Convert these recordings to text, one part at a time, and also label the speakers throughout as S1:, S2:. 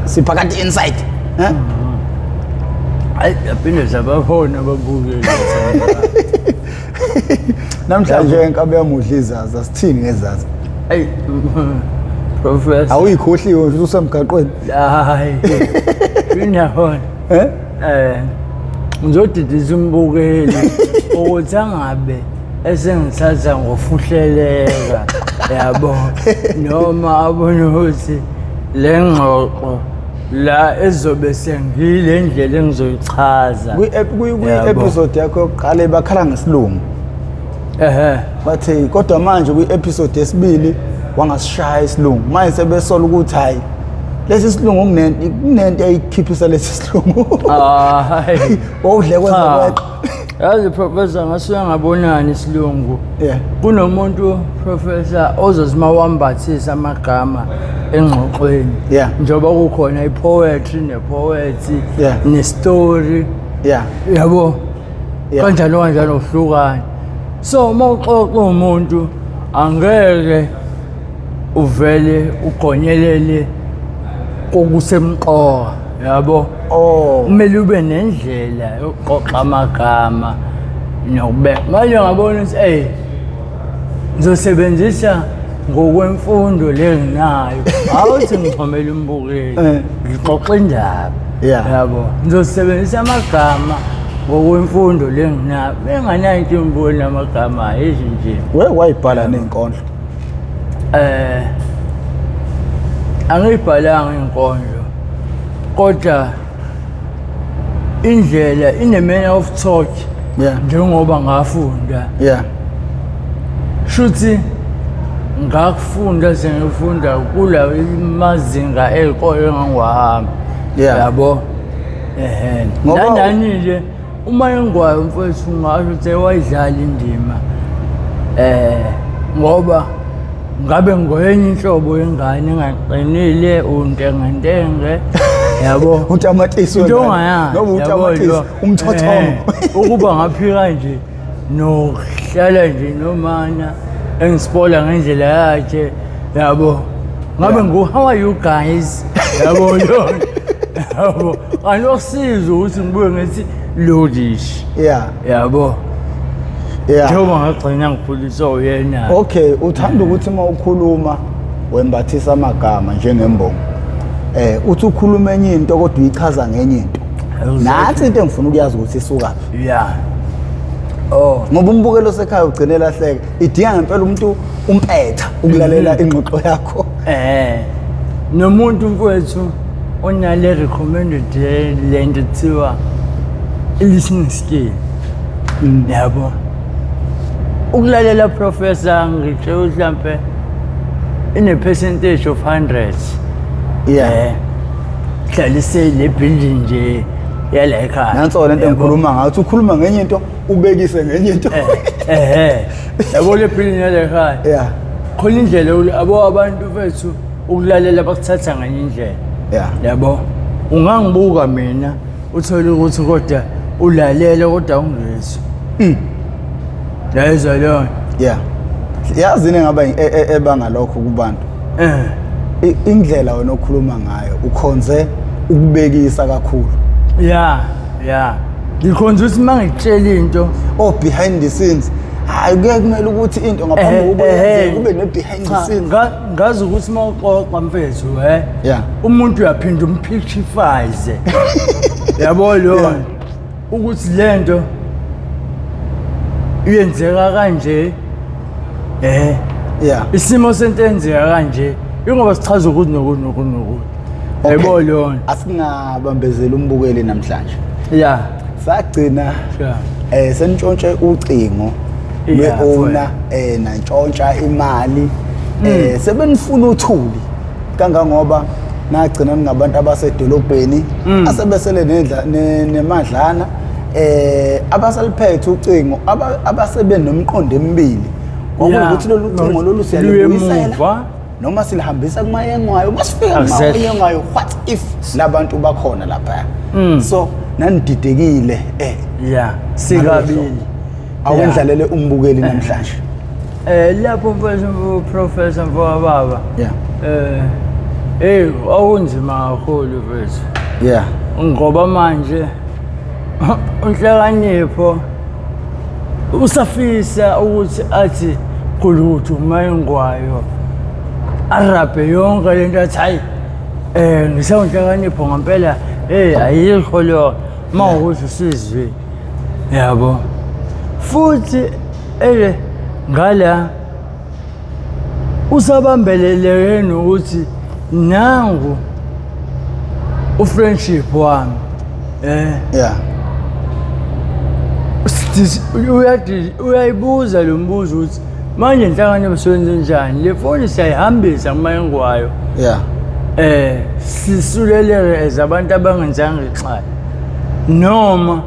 S1: Siphakathi inside. Eh?
S2: Hayi, yaphinde sababona ababukeli.
S1: Namhlanje inkabi yamudla izaza, sithini ngezaza?
S2: Ayi, Professor.
S1: Awuyikhohliwe nje usemgaqweni.
S2: Hayi. Inahona.
S1: Eh?
S2: Ngizodidisa umbukeli ukuthi angabe esengithatha ngofuhleleka, yabo, noma abone ukuthi le ngxoxo la ezobe sengile ndlela engizoyichaza.
S1: Kwi-episode yakho yokuqala bakhala ngesilungu. Bathi kodwa manje kwi-episode yesibili wangasishaya isilungu. Manje sebesola ukuthi hayi lesi silungu kunento eyikhiphisa lesi silungu.
S2: Hayi.
S1: Wawudle kwenza kweqa.
S2: Yazi Professor, ngasuke ngabonani isilungu. Kunomuntu Professor ozozima wambathisa amagama engxoxweni. Njengoba kukhona ipoetry nepoetry nestory. Yabo. Kanjalo kanjalo uhlukana. So uma uxoxa umuntu angeke uvele ugonyelele kokusemqoka, yabo. Kumele ube nendlela yokuqoqa amagama nokubeka. Manje ngabona ukuthi ey ngizosebenzisa ngokwemfundo le nginayo. Awuthi ngixhomele umbukeli, ngixoxa indaba. Yabo. Ngizosebenzisa amagama ngokwemfundo le nginayo. Benganayo into umbukeli namagama ayizi nje.
S1: We wayibhala nezinkondlo?
S2: Angiyibhalanga inkondlo. Kodwa indlela in a manner of talk njengoba ngafunda. Shuthi ngakufunda sengifunda kula mazinga ey'kole engangiwahamba. Yabo. Nandani nje uma engwayo mfowethu ngasho ukuthi wayidlala indima. Ngoba ngabe ngoyenye inhlobo yengane engaqinile, untengentenge, yabo.
S1: Utamatisi
S2: Into ongayazi,
S1: noma utamatisi,
S2: yabo,
S1: umthothomo.
S2: Ukuba ngaphika nje nokuhlala nje nomana engisipola ngendlela yakhe, yabo. Ngabe ngu how are you guys? Yabo yona. Yabo. Anokusiza ukuthi ngibuye ngithi lokishi. Yabo. Njengoba ngagcina ngikhuliswa uyena.
S1: Okay, uthanda ukuthi uma ukhuluma wembathisa amagama njengembongo. Uthi ukhuluma enye into kodwa uyichaza ngenye into. Nathi into engifuna ukuyazi ukuthi isukaphi.
S2: Oh.
S1: Ngoba umbukelo osekhaya ugcine lahleka. Idinga ngempela umuntu umpetha ukulalela ingxoxo yakho.
S2: Nomuntu mfowethu onale recommended lento kuthiwa listening skill. Yabo. Ukulalela Professor ngitshela mhlambe in a percentage of hundreds. Hlalise le building nje yala ekhaya.
S1: Nanso lento engikhuluma ngayo, uthi ukhuluma ngenye into ubekise ngenye into.
S2: Yabo le building yala ekhaya. Khona indlela abo abantu bethu ukulalela bakuthatha ngenye indlela. Yabo. Ungangibuka mina uthole ukuthi kodwa ulalele kodwa ungezwa. Yayizwa leyo.
S1: Yazi yini engaba ebanga lokho kubantu? Indlela wena okhuluma ngayo ukhonze ukubekisa kakhulu.
S2: Ngikhonze ukuthi uma ngikutshela into
S1: oh behind the scenes. Hayi kuye kumele ukuthi into ngaphambi kokuba yenzeke kube ne behind the
S2: Cha,
S1: scenes.
S2: Ngazi ukuthi uma uxoxa mfethu, Umuntu uyaphinda umpictureize. Yabo leyo ukuthi lento iyenzeka kanje. Isimo sento enzeka kanje. Ingoba sichaza ukuthi nokuthi nokuthi nokuthi. Yabo leyo.
S1: Asingabambezeli umbukeli namhlanje. Sagcina senitshontshe ucingo lwe-owner, nantshontsha imali. Sebenifuna uthuli kangangoba nagcina ningabantu abasedolobheni asebesele nemadlana, abasaliphethe ucingo, abasebe nomqondo emibili. Kwakuwukuthi lolu cingo lolu siyalubuyisela
S2: Luyemuva.
S1: noma silihambisa kumayengwayo. Uma sifika
S2: Exactly.
S1: kumayengwayo, what if labantu bakhona lapha? So nanididekile.
S2: Sikabili.
S1: Awendlalele umbukeli namhlanje.
S2: Lapho mfowethu Professor mfowababa. Hey, kwakunzima kakhulu mfethu.
S1: Yeah.
S2: Ngoba manje uNhlakanipho usafisa ukuthi athi gulukudu mayingwayo arabhe yonke lento athi hayi eh ngisawunhlakanipho ngempela hey ayikho lo mawukuthi usizwe yabo futhi ele ngala usabambeleleke nokuthi nangu ufriendship wami eh
S1: yeah
S2: uyadi uyayibuza lo mbuzo ukuthi manje inhlangano besenze njani le foni siyayihambisa kumayengwayo
S1: yeah
S2: eh sisuleleke as abantu abangenzanga ixhala noma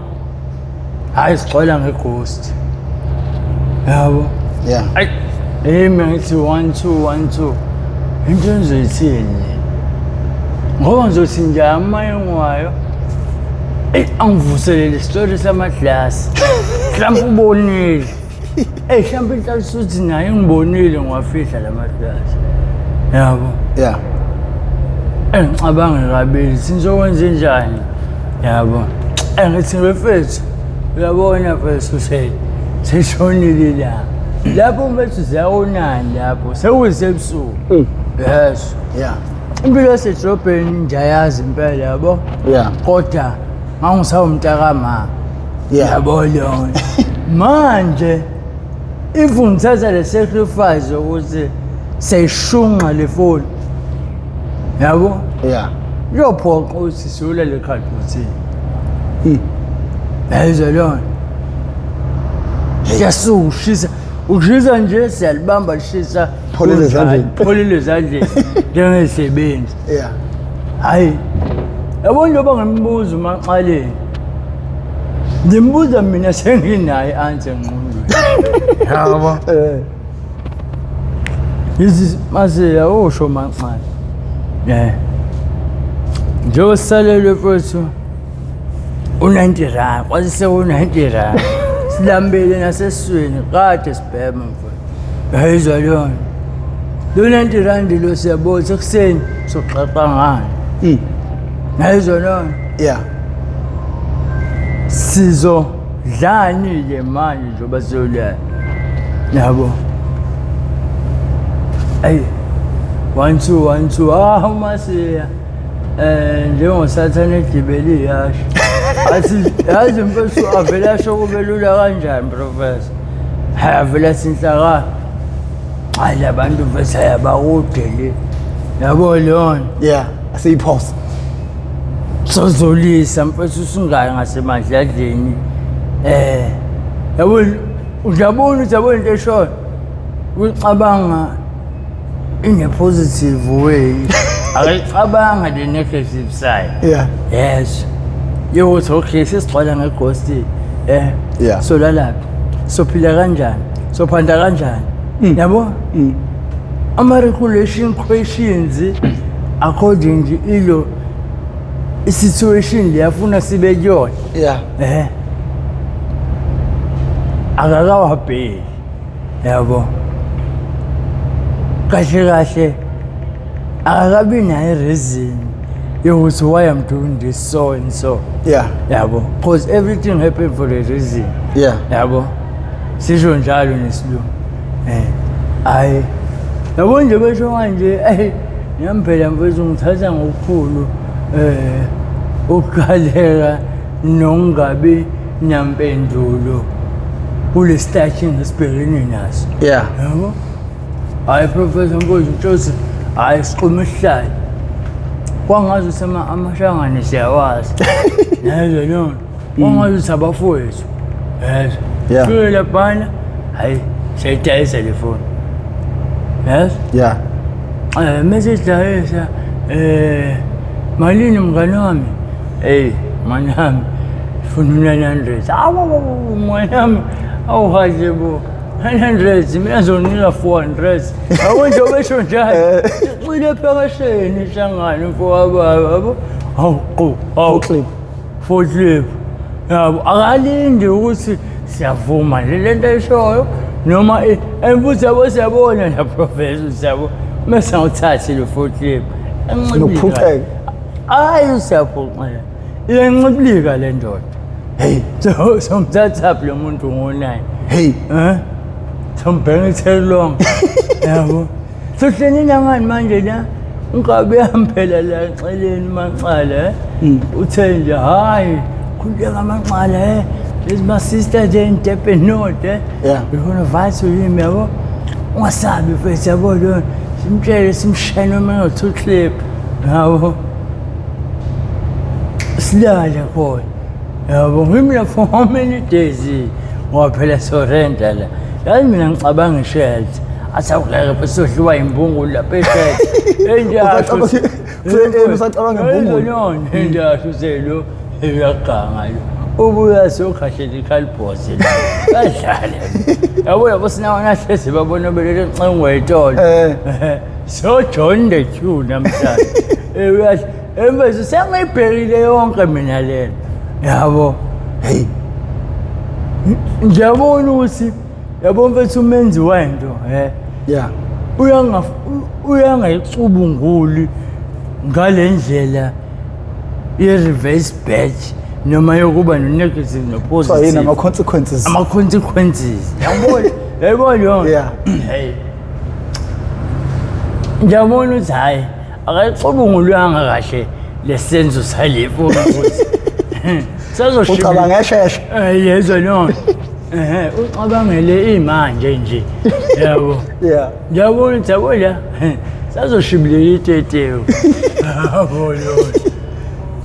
S2: hayi sigxola ngeghost yabo
S1: yeah
S2: ayi yimi ngithi 1 2 1 2 into engizoyithini ngoba ngizothi nje amayengwayo eyi angivuselele isitori samaglasi mhlawumbe ubonile eyi mhlawumbe inhlalisuthi naye ngibonile ngiwafihla la maglasi yabo
S1: yeah
S2: engicabange kabili sinzokwenze njani yabo engithi mfethu uyabona mfethu seshonile la lapho mfethu ziyawonani lapho sekuyisebusuku mm. yes
S1: yeah
S2: impilo yasedolobheni ngiyayazi impela yabo
S1: yeah
S2: kodwa ngangisawumntakama
S1: yeah
S2: yabo lona manje if ngithatha le sacrifice ukuthi seyishunqa le foni yabo
S1: yeah
S2: kuyophoqa ukuthi siyolale ekhadibhothini yayizwa lona kuyasuka ushisa ushisa nje siyalibamba lishisa
S1: Pholile ezandleni.
S2: pholile ezandleni njengezisebenzi
S1: yeah
S2: hayi yabo njengoba ngimbuza uMaxaleni ngimbuza mina senginayo i-answer engqondweni yabo
S1: eh
S2: Yizi mase awusho Maxale eh njengoba sisalelwe mfowethu u-90 rand kwazi sewu-90 rand silambile nasesiswini kade sibhema mfowethu yayizwa lona lo 90 rand lo siyabona ekuseni soxaxa ngani yayizwa lona
S1: yeah
S2: sizodlani-ke manje njengoba siyolala yabo ayi 1 2 1 2 ah umasiya eh njengosathane egibele ihashe athi yazi mfethu avele asho kube lula kanjani professor hayi avele athi inhlaka hayi labantu mfethu ayabakude le yabo lona
S1: yeah asiyiphosa
S2: sozolisa mfethu usungayi ngasemadladleni eh yabo uyabona ukuthi yabo into eshoyo uyicabanga in a positive way akayicabanga the negative side
S1: yeah
S2: yes yokuthi okay sesigcwala ngeghost eh
S1: Yeah.
S2: solalaphi sophila kanjani sophanda kanjani yabo ama-regulation questions according nje ilo i-situation leyafuna sibe kuyona
S1: yeah
S2: eh akakawabheki yabo kahle kahle akakabi nayo i-reason yokuthi why I'm doing this so and so
S1: yeah
S2: yabo because everything happened for a reason
S1: yeah
S2: yabo sisho njalo nesilungu eh hayi yabo nje besho kanje ey nami phela mfethu ngithatha ngokukhulu eh ukuqaleka nokungabi nampendulo kule stage engisibhekene naso
S1: yeah
S2: yabo hayi professor mfowethu ntshosi hayi siquma isihlalo kwangazi ukuthi amashangane siyawazi yezwa lona kwangazi ukuthi abafowethu yezwa
S1: Yeah.
S2: fike laphana hayi siyayidayisa le foni yezwa
S1: yeah
S2: um mese sidayisa um malini mngane wami eyi mngane wami funa u-900 awu mngane wami awuhahle bo 900 mina ngizonika 400 yabo nje besho njalo sicwile ephakasheni ihlangane mfowababa yabo hawu qu hawu
S1: Four clip.
S2: Four clip yabo akalindi ukuthi siyavuma nje lento ayishoyo noma and futhi yabo siyabona na professor siyabo mese ngawuthathi lo four clip
S1: Nokuphuceka.
S2: Hayi siyaphuceka. Iyancibilika le ndoda.
S1: Hey.
S2: So somthathaphi lo muntu ngo-9.
S1: Hey.
S2: Eh? Sombheka itheli lonke. Yabo. Sohleni nangani manje la? Unkabi yami phela la exeleni manxala eh. Uthe nje hayi khululeka amanxala eh. There's my sister there in Durban North eh.
S1: Yeah.
S2: We're gonna vibe to him yabo. Ungasabi mfethu yabo lo. Simtshele simshayele noma ngo-two clip. Yabo. Silale khona. Yabo ngimina for how many days? Ngoba phela sorenta la. Yazi mina ngicabanga ishelter. Athi awungeke phela sodliwa imbungulu lapha eshelter. Enjasho.
S1: Usacabanga imbungulu.
S2: Enjasho uselo uyaganga lo. Ubuya sokhahlela ikhalibhosi la. Badlale. Yabo labo sinawo nahlezi babona belele ncengo etolo. So join the queue namhlanje. Uyazi emfethu sengiyibhekile yonke mina lena. Yabo.
S1: Hey.
S2: Ngiyabona ukuthi yabo mfethu umenzi wento eh.
S1: Yeah.
S2: Uyangayicubunguli ngale ndlela ye-reverse batch noma yokuba no-negative
S1: So yini
S2: no-positive
S1: ama-consequences?
S2: ama-consequences yabona yayibona yona
S1: Yeah.
S2: hey ngiyabona ukuthi hhayi akayicubungulwanga kahle lesenzo salefoni ukuthi sazoshibila
S1: Ucabanga esheshe.
S2: Yezwa lona. Ehhe, ucabangele imanje nje. Yabo.
S1: Yeah.
S2: Ngiyabona ukuthi yabo la sazoshibilela itetewu. Yabo lona.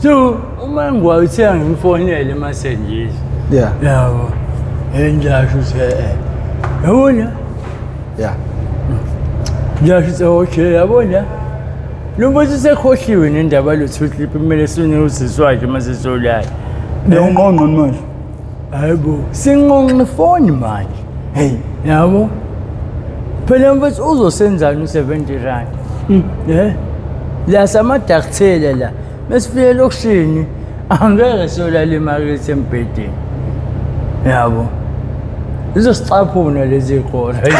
S2: So uma ngikwazi uthenga ngimfonele mase nje.
S1: Yeah.
S2: Yabo. Enjasho ukuthi Yabona?
S1: Yeah.
S2: Ngiyasho ukuthi okay yabona. Lo mfowethu usekhohliwe nendaba lo two clip kumele sinike usisi wakhe mase solala.
S1: Niyonqonqo manje.
S2: Hayibo, sinqonqa ifoni manje.
S1: Hey.
S2: Yabo. Phela mfethu uzosenzani u-70 rand? Eh? La samadakthela la. Mesifike elokishini angeke solala emakethe embhedeni. Yabo. Izosicaphuna lezi zikole.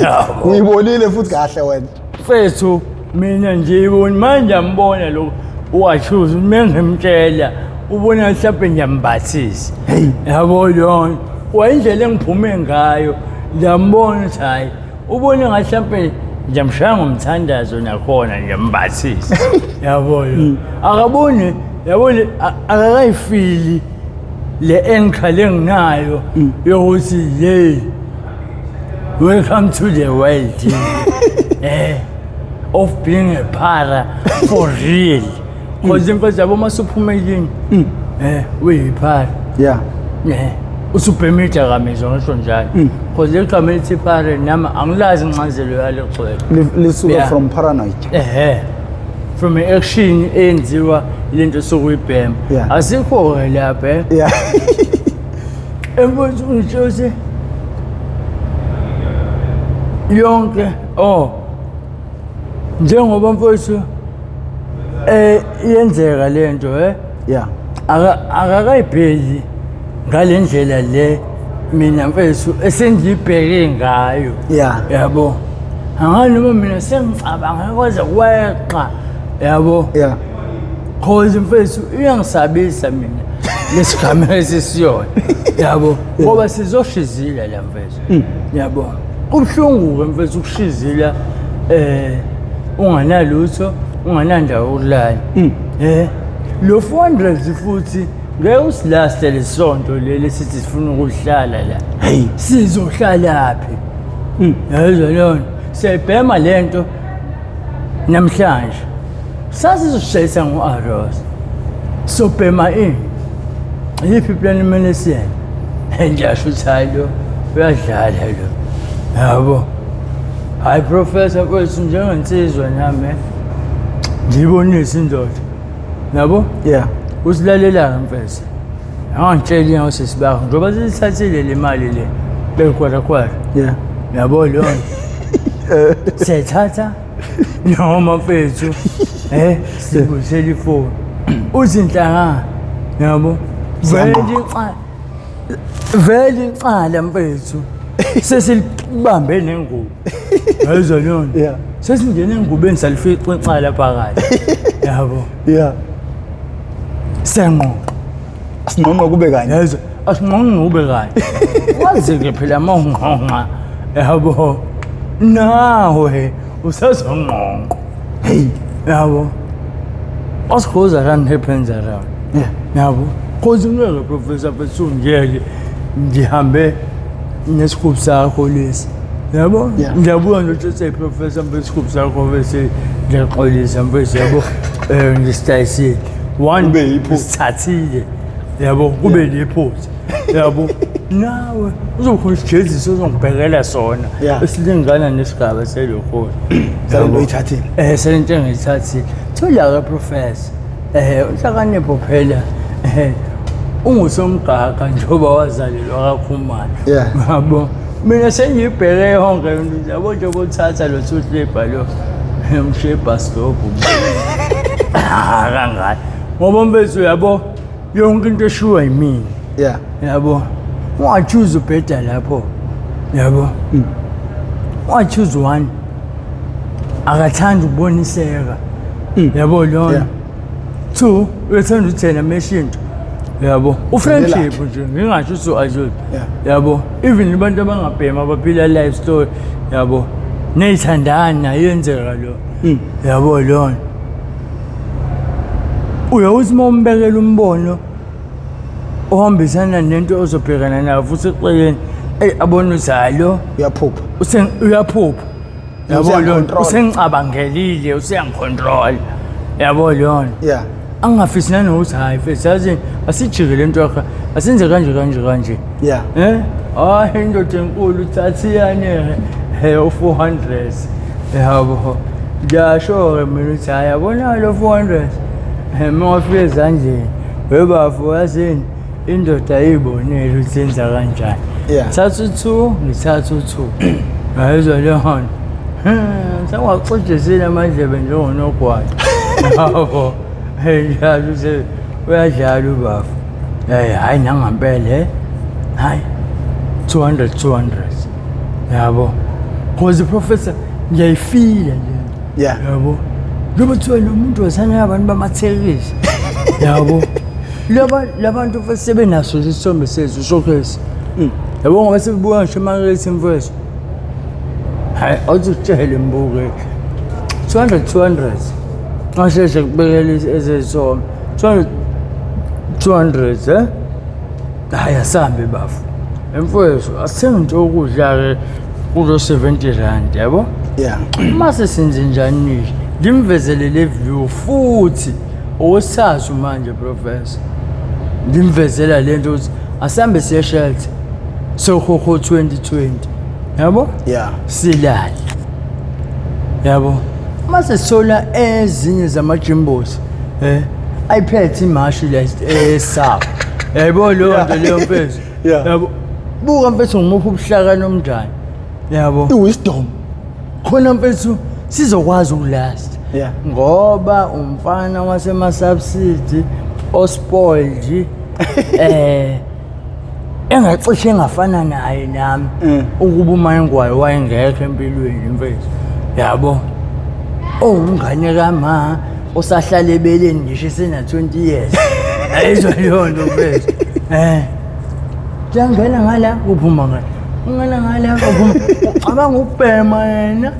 S2: Yabo.
S1: Uyibonile futhi kahle wena.
S2: Mfethu mina nje iboni manje ambona lo uwachuza uma ngimtshela ubona mhlawumbe ngiyambathisa.
S1: Hey.
S2: Yabo yona. Wayindlela engiphume ngayo ngiyambona ukuthi hayi ubone ngathi mhlawumbe ngiyamshaya ngomthandazo nakhona ngiyambathisa. Yabo yona. Akaboni yabona akakayifili le anchor lenginayo yokuthi yey welcome to the world of being a para for real. Because mfethu yabo uma usuphume kini uyiphara.
S1: Yeah.
S2: Usubhema idakamizwa ngisho njalo. Because leli gama elithi phara nami angilazi incazelo yalo gcwele.
S1: Lisuka
S2: Yeah.
S1: from paranoid.
S2: Ehhe. From action eyenziwa lento sokuyibhema.
S1: Yeah.
S2: Asikho-ke lapha eh.
S1: Yeah.
S2: Emfowethu ngitsho ukuthi yonke oh njengoba mfowethu iyenzeka lento
S1: Yeah.
S2: Akakayibheki ngale ndlela le mina mfethu esengiyibheke ngayo.
S1: Yeah.
S2: Yabo. Angani noma mina sengicabanga kwaze kweqa. Yabo.
S1: Yeah.
S2: Cause mfethu iyangisabisa mina lesigameko esisiyona. Yabo. Ngoba sizoshizila la mfethu. Yabo. Kubuhlungu ke mfethu ukushizila unganalutho, unganandawo yokulala. Lo 400 futhi ngeke usilaste lesonto leli sithi sifuna ukuhlala la.
S1: Hey.
S2: Sizohlala phi? Yezwa lona. Siyayibhema lento namhlanje. Sasizoshayisa ngo-Aros. Sobhema ini? Yiphi plan kumele siyenze? Ngiyasho ukuthi hayi lo uyadlala lo. Yabo. Hayi professor mfethu njengensizwa nami ngiyibonise indoda. Yabo?
S1: Yeah.
S2: Usilalela mfethu. Angangitsheli ngosisi bakho njengoba sisithathile le mali le bekwara kwara.
S1: Yeah.
S2: Yabo lona. Siyayithatha noma mfethu sibuyisele ifoni. Uthi inhlanga yabo. Vele icala mfethu. Ubambe nengubo. Yayizwa leyo nto.
S1: Yeah.
S2: Sesingena engubeni salifica inxala phakathi. Yabo.
S1: Yeah.
S2: Siyangqongqa.
S1: Asinqonqo kube kanye.
S2: Yezwa, asinqonqe kube kanye. Wazi-ke phela uma ungqonqa, yabo, nawe usazongqonqa.
S1: Hey.
S2: Yabo. What goes around happens around.
S1: Yeah.
S2: Yabo. Cause ngeke professor mfethu ngiyeke ngihambe nesigubhu sakho lesi. Yabo?
S1: Yeah.
S2: Ngiyabuka nje ukuthi say professor mfethu isigubhu sakho bese ngiyaxolisa mfethu yabo. Ngisitayisile. One
S1: Kube yiphutha.
S2: sithathile. Yabo kube liphutha. Yabo. Nawe uzokhona isijeziso ozongibhekela sona
S1: Yeah.
S2: esilingana nesigaba selokho.
S1: Salento oyithathile.
S2: Selento engiyithathile. Thola ke professor. Uhlakanipho phela. Ungusomgaga njengoba wazalelwa kaKhumalo.
S1: Yeah.
S2: Yabo. Mina sengiyibheke yonke into yabo njengoba uthatha lo thuhlebha lo. Umshiye bus stop. Ah kangaka. Ngoba mfethu yabo yonke into eshiwa yimina.
S1: Yeah.
S2: Yabo. Ungachoose ubheda lapho. Yabo. Ungachoose one. Akathandi ukuboniseka. Yabo lona.
S1: Yeah.
S2: Two, uyathanda ukuthi yena mesho into. Yabo. U-friendship nje ngingasho ukuthi ajut.
S1: Yeah.
S2: Yabo. Even abantu abangabhema abaphila life story. Yabo. Neyithandana yenzeka lo. Yabo lona. Uyawuthi uma umbekela umbono ohambisana nento ozobhekana nayo futhi eceleni eyi abona ukuthi hhayi lo
S1: Uyaphupha.
S2: uyaphupha. Yabo lona
S1: Useyangicontrol.
S2: usengicabangelile useyangicontrol. Yabo lona.
S1: Yeah.
S2: Angingafisi nanokuthi hhayi mfethu yazi asijike le nto yakho asenze kanje kanje kanje.
S1: Yeah.
S2: Hhayi indoda enkulu uthathiyane u-400. Yabo. Ngiyasho-ke mina ukuthi hhayi yabona lo 400. Uma wafika ezandleni webafo yazini indoda ayibonile ukuthi yenza kanjani.
S1: Yeah.
S2: Thatha u-2 ngithatha u-2. Ngayizwa leyo nto. Sengiwaxojisile amadlebe njengonogwaja. Yabo. Hey njalo use uyadlala ubafo. Hey hayi nangampela eh. Hayi 200 200. Yabo. Cause professor ngiyayifila nje.
S1: Yeah.
S2: Yabo. Njengoba kuthiwa lo muntu wasana abantu bamathekisi. Yabo. Laba labantu futhi sebenaso isithombe sethu showcase. Yabo ngoba sebebuka ngisho emakethe mfowethu. Hayi awuzitshele mbuke. 200 200. Ngasheshe kubekela ezezithombe. 200 200 eh? Hayi asambe bafo. Mfowethu asithenge into yokudla ke kulo 70 rand yabo.
S1: Yeah.
S2: Mase senze njani ngimvezele le view futhi okwesithathu manje professor. Ngimvezela lento ukuthi asambe siye shelter. Sokhokho 2020. Yabo?
S1: Yeah.
S2: Silale. Yabo. Mase sithola ezinye zamajimbos ayiphethe imashi la esapho. Yabo leyo nto leyo mfethu.
S1: Yeah.
S2: Yabo. Buka mfethu ngimuphi ubuhlakani omnjani. Yabo.
S1: I-wisdom.
S2: Khona mfethu sizokwazi ukulast.
S1: Yeah.
S2: Ngoba umfana wasemasubsidy ospoiled engacishe engafana naye nami ukuba uMayengwayo wayengekho empilweni mfethu. Yabo. Owumngane kama osahlala ebeleni ngisho esena 20 years. Ayizwa leyo nto mfethu. Kuyangena ngala kuphuma ngala. Ungena ngala kuphuma. Ucabanga ukubhema yena.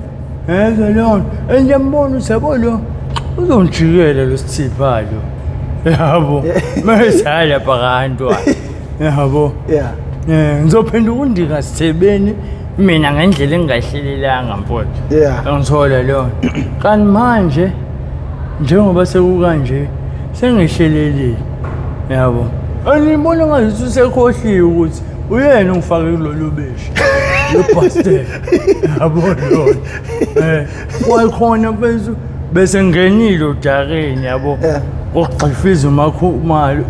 S2: Yezwa leyo nto. Engiyambona ukuthi yabo lo uzongijikela lo sithipha lo. Yabo. Mase hayi lapha kantwana. Yabo.
S1: Yeah.
S2: Ngizophenduka undika sithebeni mina ngendlela engingayihlelelanga mfowethu.
S1: Yeah.
S2: Ngithola leyo nto. Kanti manje njengoba sekukanje sengihlelelile. Yabo. Angibona ngathi usekhohliwe ukuthi uyena ongifake kulolu bishi. Lo bastard. Yabo leyo. Kwakhona mfethu bese ngenile udakeni yabo.
S1: Yeah.
S2: Ukugxifiza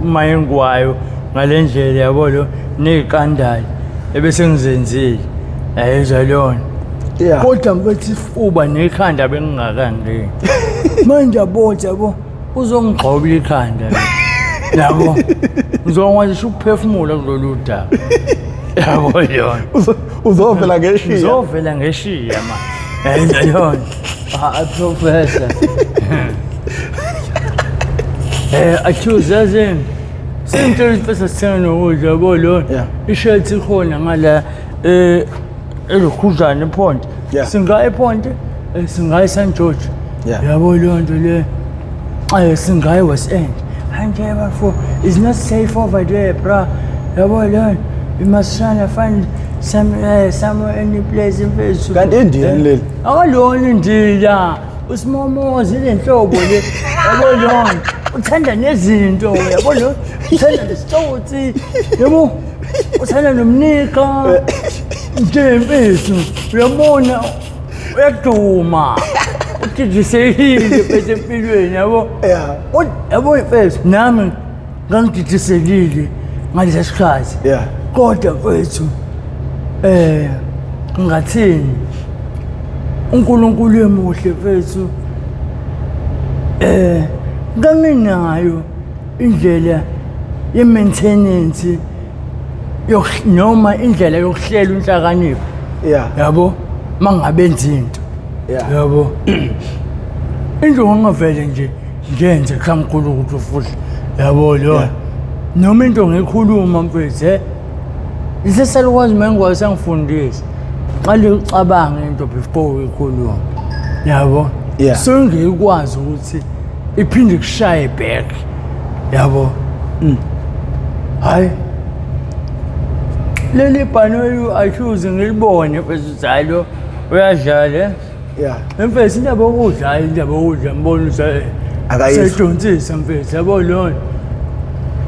S2: uMayengwayo ngale ndlela yabo lo neziqandali ebese ngizenzile. Ayizwa lona.
S1: Yeah.
S2: Kodwa mfethu isifuba nekhanda bengingakangeni. Manje yabo yabo uzongigxoba ikhanda. Yabo. Ngizokwazi ukuphefumula kulolu daba. Yabo yona.
S1: Uzovela ngeshiya.
S2: Uzovela ngeshiya ma. Yona. Ah, professor. Accuse yazini. Sengitshela ukuthi bese sithenga nokudla yabo lona.
S1: Yeah.
S2: Ishirt ikhona ngala elokhuzana ePhonte.
S1: Yeah.
S2: Singaya ePhonte, singaya eSt George.
S1: Yeah.
S2: Yabo leyo nto le. Singaya eWest End. Hanje bafo, it's not safe over there, bra. Yabo leyo. We must try to find some somewhere any place mfethu.
S1: Kanti indiya leli?
S2: Akalona indiya. Usimomozi lenhlobo le. Yabo lona. Uthanda nezinto, yabo lo. Uthanda nesitsotsi. Yabo. Uthanda nomnika. Nje mfethu, uyabona uyaduma. Udidisekile mfethu empilweni yabo.
S1: Yeah.
S2: Yabo mfethu nami ngangididisekile ngalesa sikhathi.
S1: Yeah.
S2: Kodwa mfethu ngathini uNkulunkulu emuhle mfethu nganginayo indlela ye-maintenance noma indlela yokuhlela inhlakanipho.
S1: Yeah.
S2: Yabo mangabenza into.
S1: Yeah.
S2: Yabo. Into ngangavele nje ngenze qhamkhulu ukuthi futhi yabo lo.
S1: Yeah.
S2: Noma into ngikhuluma mfethu isesalukwazi mengikwazi sangifundisa. Qale ucabange into before uyikhuluma. Yabo.
S1: Yeah.
S2: So ngikwazi ukuthi iphinde kushaye back. Yabo. Hayi. Leli bhanoyi accuse ngilibone mfethu hayi lo uyadlala.
S1: Yeah.
S2: Mfethu indaba yokudla hayi indaba yokudla ngibona ukuthi
S1: Akayizwa.
S2: Seyidonsisa mfethu yabo lona.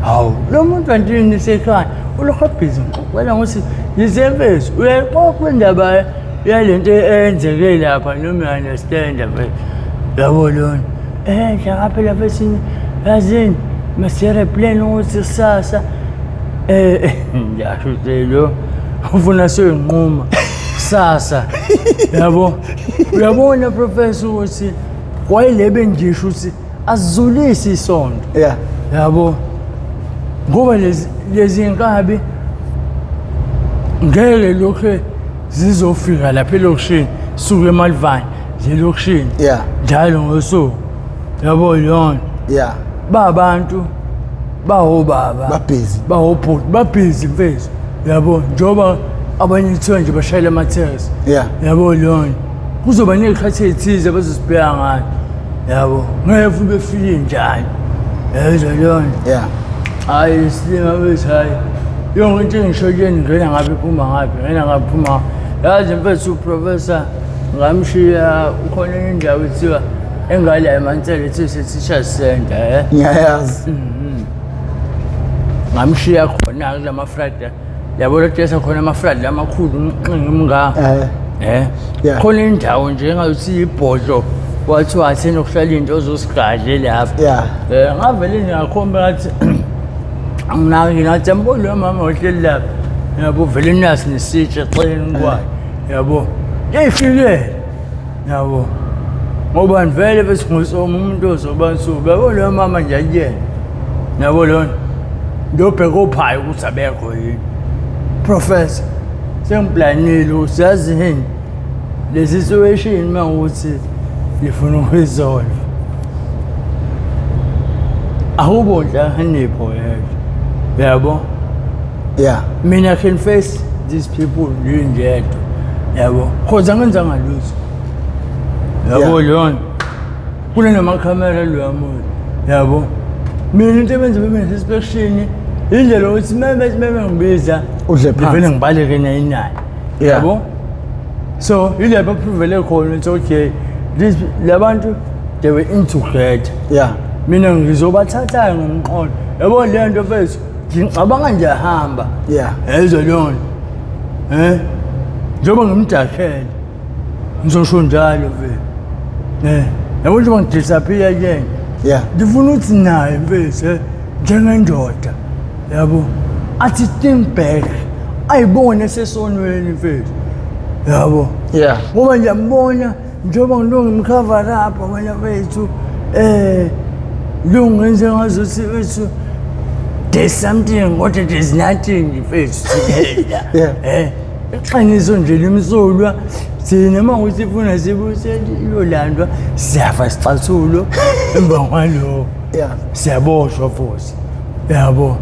S2: Hawu lo muntu antini sekhaya ulokhu busy ngixoxela ngokuthi yize mfethu uyayixoxa indaba yalento eyenzeke lapha noma uya-understand mfethu. Yabo lona. Nje phela mfethu yazini masiyere plan ukuthi kusasa ngiyasho ukuthi lo ufuna seyinquma kusasa. Yabo. Uyabona professor ukuthi kwayilebe ngisho ukuthi asizulise isonto.
S1: Yeah.
S2: Yabo. Ngoba lezi inkabi ngeke lokho zizofika lapha elokishini suke eMalvani zelokishini.
S1: Yeah.
S2: Njalo ngosuku. Yabo yona.
S1: Yeah.
S2: Babantu bawobaba.
S1: Babhizi.
S2: Bawobhuti, babhizi mfethu. Yabo njoba abanye kuthiwa nje bashayela amathekisi.
S1: Yeah.
S2: Yabo lona. Kuzoba nezikhathi ezithize abazosibheka ngayo. Yabo. Ngeke futhi befike njalo. Yezwa lona.
S1: Yeah.
S2: Hayi silima bethi hayi. Yonke into engisho kuyena ngena ngabe iphuma ngaphi, ngena ngabe iphuma. Yazi mfethu uprofessor ngamshiya ukhona enye indawo ethiwa engala eMansele ethiwa ise-Teachers Center
S1: Ngiyayazi.
S2: Ngamshiya khona kulama Friday. Yabo lokutshesa khona ama Friday amakhulu umnga.
S1: Yeah.
S2: Khona indawo nje engathi ibhodlo wathiwa athena ukuhlala into ozosigadle lapha.
S1: Yeah.
S2: Ngavele nje ngakhomba ngathi anginaki ngathi ambona lo mama ohleli lapha. Yabo vele nasi nesitsha eceleni kwayo. Yabo. Yayifikele. Yabo. Ngoba vele bese ngusoma umuntu ozoba nsuku. Yabo lo mama nje akuyena. Yabo lona. Ndobheka ophayo ukuthi abekho yini. Professor sengiplanile usazi yini le situation mawukuthi ngifuna ukuyisolve. Akubo nhlakanipho yethu. Yabo.
S1: Yeah.
S2: Mina I can face these people ngingedwa. Yabo. Khoza ngenzanga lutho. Yabo lona. Kunenamakhamera loya muntu. Yabo. Mina into ebenza bebe ne-suspicion indlela ukuthi mebe ngibiza
S1: Udle phansi.
S2: ngivele ngibaleke nayinayo.
S1: Yeah.
S2: Yabo. So yile baprovele khona ukuthi okay these labantu they were in together.
S1: Yeah.
S2: Mina ngizobathatha ngomqondo. Yabo le nto mfethu ngicabanga nje hamba.
S1: Yeah.
S2: Yezwa lona. Njengoba ngimdakhele. Ngizosho njalo vele. Yabo njengoba ngidisappear kuyena.
S1: Yeah.
S2: Ngifuna ukuthi naye mfethu njengendoda. Yabo. Athi think back. Ayibone sesonweni mfethu. Yabo.
S1: Yeah.
S2: Ngoba ngiyambona njengoba ngilunga ngimcover up wena mfethu. Lungenze ngazuthi mfethu there's something kodwa there's nothing mfethu.
S1: Yeah.
S2: Iqiniso nje limsulwa thina uma ukuthi ifuna sibuse iyolandwa siyafa sicathulo emva kwalokho.
S1: Yeah.
S2: Siyaboshwa futhi. Yabo.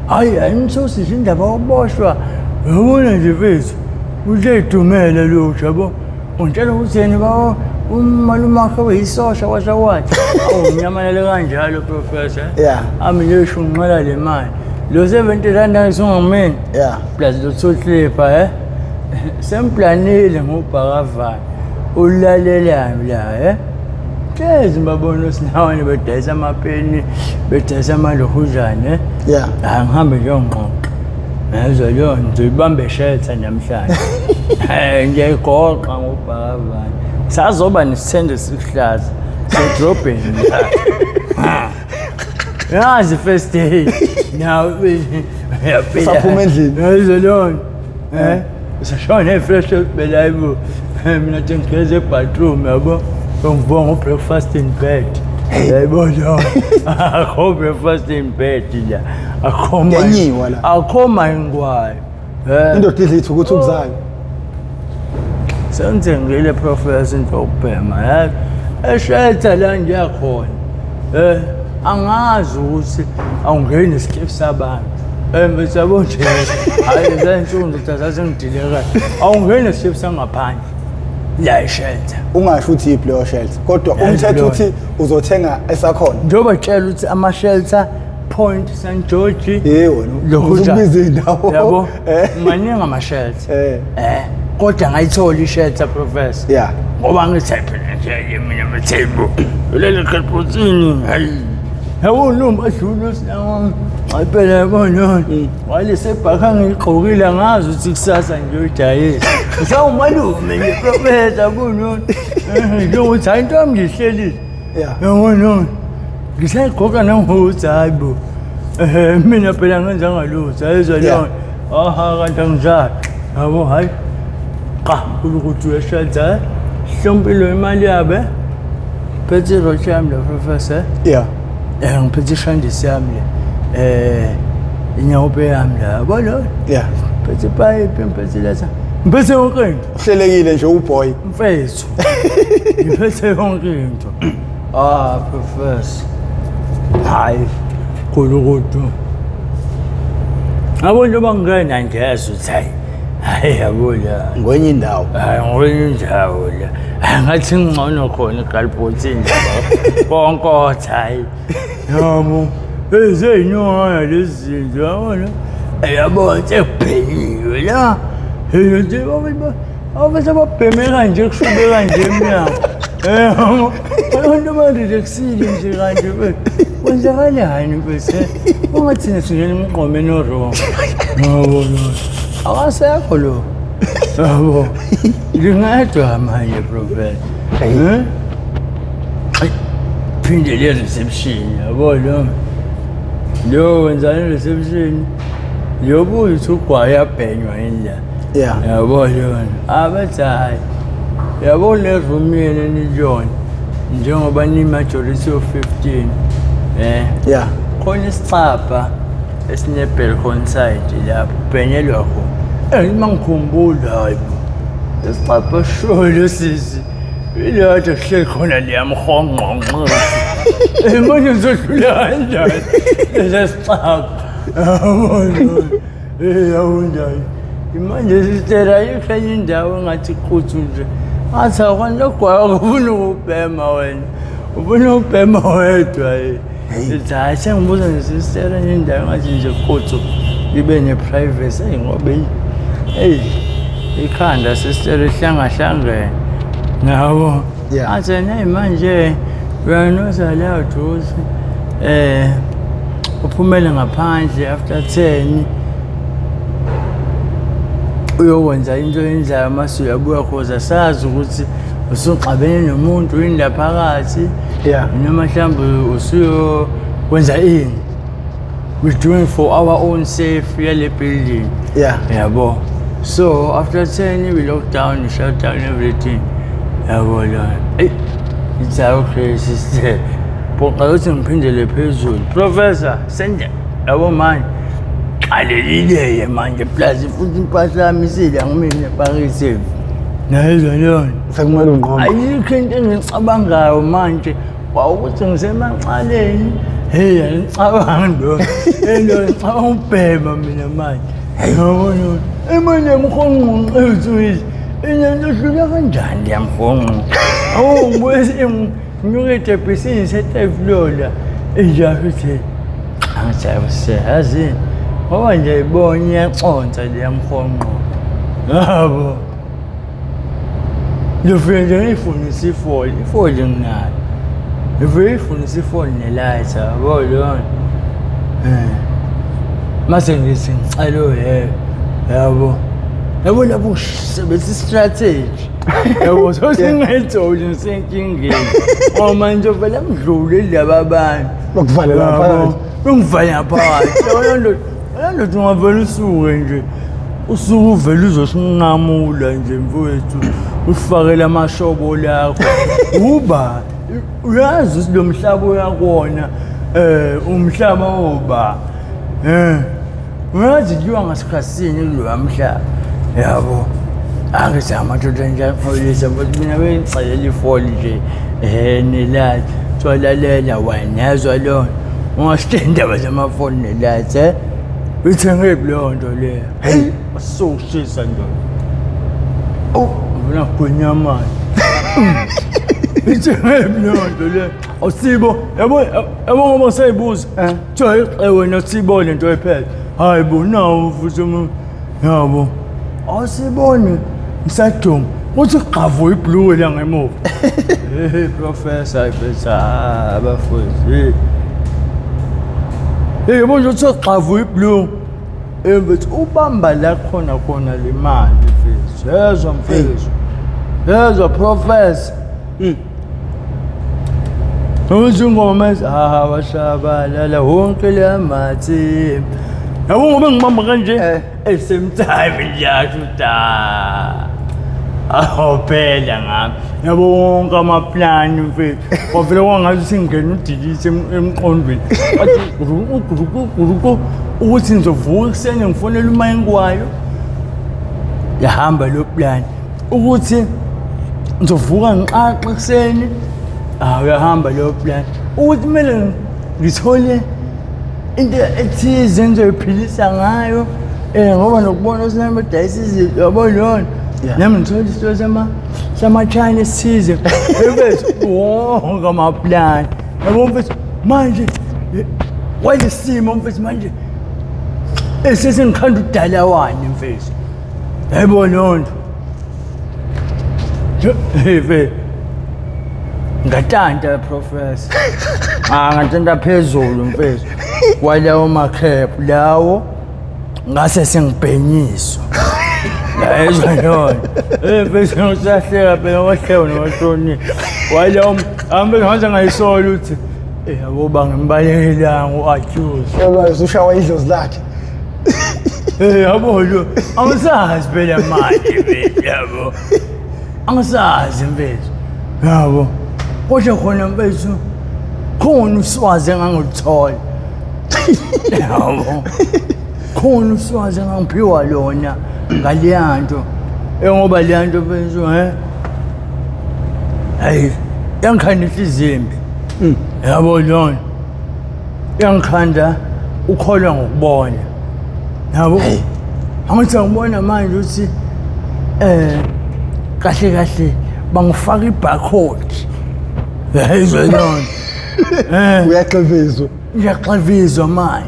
S2: Hayi ayimthusi nje indaba yokuboshwa. Yabona nje mfethu. Uhleyidumele lutho yabo. Ungitshela ukuthi yena bawo umalume wakhe weyisosha kwasha kwathi. Awu nyamalele kanjalo professor.
S1: Yeah.
S2: Ami nje unqela le mali. Lo 70 rand angisungamini.
S1: Yeah.
S2: Plus lo two slipper eh. Semplanile ngobhakavana. Ulalelayo la eh. Hlezi babona osinawane bedayisa amapeni, bedayisa amalohujane. Eh?
S1: Yeah.
S2: Hayi ngihambe ngiyongqoqa. Ngezwa leyo ngizoyibamba esheltha namhlanje. Eh ngiyayigoqa ngobhakavana. Sazoba nesithende esiluhlaza sedrobheni la. Yazi first day. Now uyaphila.
S1: Usaphuma endlini.
S2: Ngezwa leyo. Eh usashona e-fresh bela hayibo. Mina nje ngigeze e-bathroom yabo. Ngivuka ngo-breakfast in bed. Yayibona leyo. Akho breakfast in bed la. Akho
S1: Kuyanyiwa la.
S2: Akho mayingwayo. Eh.
S1: Indoda idla ithukuthuku zayo.
S2: Sengithengile professor into yokubhema yazi. Eshetha la ngiyakhona. Eh angazi ukuthi awungeni isikhifu sabantu. Eh mfethu yabo nje hayi lezinsuku ndoda zazingidileka. Awungeni isikhifu sangaphandle. La eshetha.
S1: Ungasho ukuthi yiphi leyo shelter kodwa
S2: Yazi
S1: umthetho
S2: leyo.
S1: uthi uzothenga esakhona.
S2: Njengoba tshela ukuthi ama shelter Point St George.
S1: Yebo wena.
S2: Lokhuja.
S1: Uzukubiza indawo.
S2: Yabo.
S1: Eh.
S2: Maningi ama shelter.
S1: Eh.
S2: Eh kodwa ngayithola i-shelter professor.
S1: Yeah.
S2: Ngoba ngithi phela nje mina Mthembu. Leli khephuthini hayi. Yabo noma adlula sinawami. Hayi phela yabona. Wale sebhaka ngigqokile ngazi ukuthi kusasa ngiyodayisa. Ngisawumalume nje professor kuno. Njengokuthi hayi into yami ngihlelile.
S1: Yeah.
S2: Yabona. Ngisayigqoka nangokuthi hayi bo. Eh mina phela ngenza ngalutho ayizwa
S1: Yeah.
S2: leyo. Aha kanti angijali. Yabo hayi. Qa ukuthi uyashelter. Hlompilo imali yabe. Phethe irotshi yami la professor.
S1: Yeah.
S2: Eh ngiphethe ishandisi yami le. Eh inyaope yami la. Yabo lo.
S1: Yeah.
S2: Phethe ipipe, ngiphethe letha. Ngiphethe yonke into.
S1: Uhlelekile nje uboy.
S2: Mfethu. Ngiphethe yonke into. Ah professor. Hayi kulukudu. Yabo njengoba ngingena ngezwe ukuthi hayi hayi yabo la.
S1: Ngwenye indawo.
S2: Hayi ngwenye indawo la. Hayi ngathi ngcono khona egalibhothini konkotha hayi. Yabo. Ezeyinyona lezi zinto yabona. Yabo sekubheliwe la. Hey nje baba abese babheme kanje kushube kanje emnyango. Eh abantu barelaxile nje kanje mfethu. Kwenzakalani mfethu? Ungathina singena emgqomeni o-wrong. Yabo lo. Akasekho lo. Yabo. Lingedwa manje professor. Eh? Ayi, phinde le reception yabo lo. Lo wenzani reception? Yobuya uthi ugwayi uyabhenywa yini la?
S1: Yeah.
S2: Yabo yona. Abathi hayi. Yabo le room yenu eniyona njengoba ni majority of 15 eh
S1: Yeah.
S2: khona isicabha esine balcony side lapho bhenyelwa khona. Eh uma ngikhumbula hayi bo. Isicabha sholo sisi. Ilade kuhleli khona liyamhongqonqo. Eh manje ngizodlula kanjani? Lesi sicabha. Yabo yona. Eh yawunjani. Manje sisitela ayikho enye indawo engathi quthu nje. Ngathi awukwanti lokugwaya ufuna ukubhema wena. Ufuna ukubhema wedwa ye. Ithi hayi sengibuza nje sisitela enye indawo engathi nje quthu ibe ne-privacy eyi ngoba eyi eyi ikhanda sisitela ihlangahlangene. Yabo.
S1: Yeah.
S2: Athi hey manje we are not allowed ukuthi eh uphumele ngaphandle after 10 uyokwenza into yenzayo mase uyabuya cause asazi ukuthi usuxabene nomuntu yini la phakathi
S1: Yeah.
S2: noma mhlawumbe usuyokwenza ini. We're doing for our own safe yale building.
S1: Yeah.
S2: Yabo. So after 10 we lock down, we shut down everything. Yabo la. Hey, it's okay sister. Phoqa ukuthi ngiphindele phezulu. Professor, send yabo manje. Ngiqalelile manje plus futhi impahla yami isile ngimina eParis. Nayizwa leyo nto.
S1: Sekumele unqobe.
S2: Ayikho into engicabangayo manje kwawukuthi ngisemacaleni. Hey, angicabangi lo. Elo ngicabanga ukubhema mina manje. Yabona. Emanje mhonqonqo ethu Into ehlula kanjani leyamhonqo? Awu ngibuye nginyuke etebhisini ngiseteflola. Injalo ukuthi angithi yazi ngoba nje ibona iyaconsa leyamhonqo. Yabo. Ngifike nje ngiyifundise ifoni, ifoni nginayo. Ngifike ngiyifundise ifoni nelayitha, yabo lona. Eh. Mase ngithi ngicela uyeke, yabo. Yabo lapho ngisebenzisa i-strategy. Yabo sosingayitholi ngisenkingeni. Oh manje vele ngidlule laba abantu.
S1: Bakuvalela phakathi.
S2: Bengivalela phakathi. Yabo ndoda, ndoda ungavele usuke nje. Usuke uvele uzosinqamula nje mfowethu usifakele amashobo lakho. Uba uyazi ukuthi lo mhlaba uyakuwona umhlaba oba. Uyazi kuyiwa ngasikhathini kuloya mhlaba. Yabo. Angithi amadoda nje axolisa futhi mina bengicelela ifoli nje nelathi. Kuthiwa wena yazwa leyo nto. Ungasitsheli indaba zamafoni nelathi Uyithenge phi leyo nto leyo? Hey, asushisa ndoda. Oh, ngifuna kugwinya manje. Uyithenge phi leyo nto leyo? Awusibo, yabo yabo ngoba useyibuza. Kuthiwa hey wena sibo le nto oyiphethe. Hayi bo nawo futhi umuntu. Yabo. Awusiboni ngisaduma. Uthi gqavu ibhluwe la ngemuva. Hey professor, ibetha abafowethu. Hey. Hey yabo nje uthi gqavu ibhluwe. Mfethu ubamba la khona khona le mali mfethu. Yezwa mfethu. Yezwa professor. Uthi ingoma ethi washabalala wonke lamathimba. Yabo ngoba ngibamba kanje same time ngiyasho ukuthi awu phela ngami. Yabo wonke amaplani mfethu. Kwavele kwangathi singena udilisi emqondweni. Wathi guruku guruku ukuthi ngizovuka ekuseni ngifonele umayingwayo. Yahamba lo plan. Ukuthi ngizovuka ngiqaqe ekuseni. Ah uyahamba leyo plan. Ukuthi kumele ngithole into ethize engizoyiphilisa ngayo ngoba nokubona ukuthi nami badayisa izinto yabo lona. Nami ngithole isitolo sama-China esithize. Mfethu wonke amaplani. Yabo mfethu manje kwalesimo mfethu manje esesengikhanda udalawani mfethu. Yayibona leyo nto. Hey mfethu. Ngatanta professor. Ah ngatanta phezulu mfethu. Kwalawo makhephu lawo ngase sengibhenyiswa. Yayizwa leyo nto. Mfethu ngisahleka phela wahleka nomashoni. Walawo ambe ngaze ngayisola ukuthi yabo bangimbalelanga u-accuse.
S1: Yabo ushawa idlozi lakhe.
S2: Yabo lo angisazi phela manje mfethu yabo. Angisazi mfethu. Yabo. Kodwa khona mfethu khona uswazi engangiluthola. Yabo. Khona uswazi engangiphiwa lona ngaleya nto. Ngoba leya nto mfethu Hayi, yangikhanda inhliziyo embi. Yabo lona. Yangikhanda ukholwa ngokubona. Yabo. Angithi ngibona manje ukuthi kahle kahle bangifaka ibarcode. Yayizwa lona.
S1: Uyaxevezwa.
S2: Ngiyaxevezwa manje.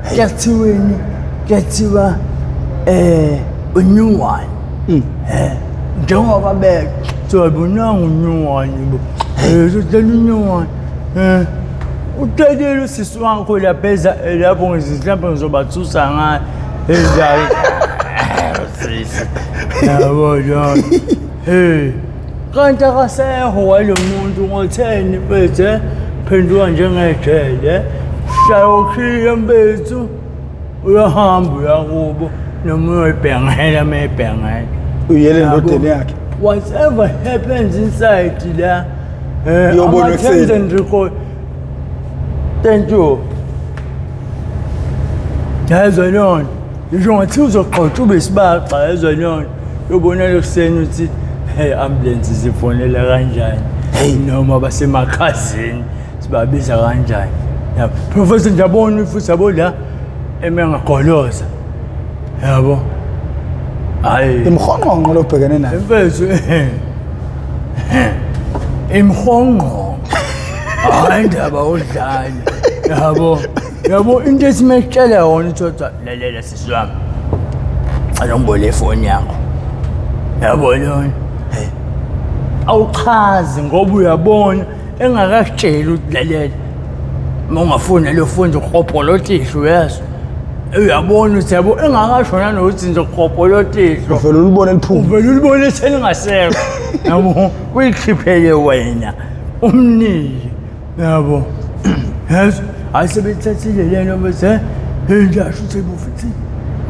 S2: Kuyathiweni? Kuyathiwa a new one. Njengoba bethiwa bonanga u-new one bo. Uhleli u-new one. Ucelile usisi wakho lapha eza lapho ngithi mhlawumbe ngizobathusa ngayo. Enjalo. Sisi. Yabo lona. Hey. Kanti akasekho walo muntu ngo-10 mfethu phenduka njengejele. Shaya ukhiye mfethu. Uyahamba uyakubo noma uyoyibhengela uma ebhengela.
S1: Uyele endodeni yakhe.
S2: Whatever happens inside la
S1: Iyobonwa
S2: ama terms
S1: ekuseni.
S2: and record. Thank you. Yayizwa leyo nto. Ngisho ngathi uzoqotsha ube sibaxa ezonyona. Uyobona ekuseni uthi hey ambulance sifonela kanjani? Hey noma basemakhazeni sibabiza kanjani? Yabo. Professor ngiyabona futhi yabo la emengagoloza. Yabo. Hayi.
S1: Imhonqonqo lobhekene nayo.
S2: Mfethu. Imhonqonqo. Hayi indaba odlala. Yabo. Yabo into esimekutshela yona uthotha lalela sisi wami. Cela ngibole ifoni yakho. Yabo lona. Hey. Awuchazi ngoba uyabona engakakutsheli ukuthi lalela. Uma ungafuni leyo foni uzokuhobholotisha uyezwa. Uyabona ukuthi yabo engakasho nanokuthi ngizokuhobholotisha.
S1: Uvele ulibone liphuma.
S2: Uvele ulibone selingasekho. Yabo uyikhiphele wena umniki. Yabo. Yes, hayi sebethathile lento bese inja shuthi futhi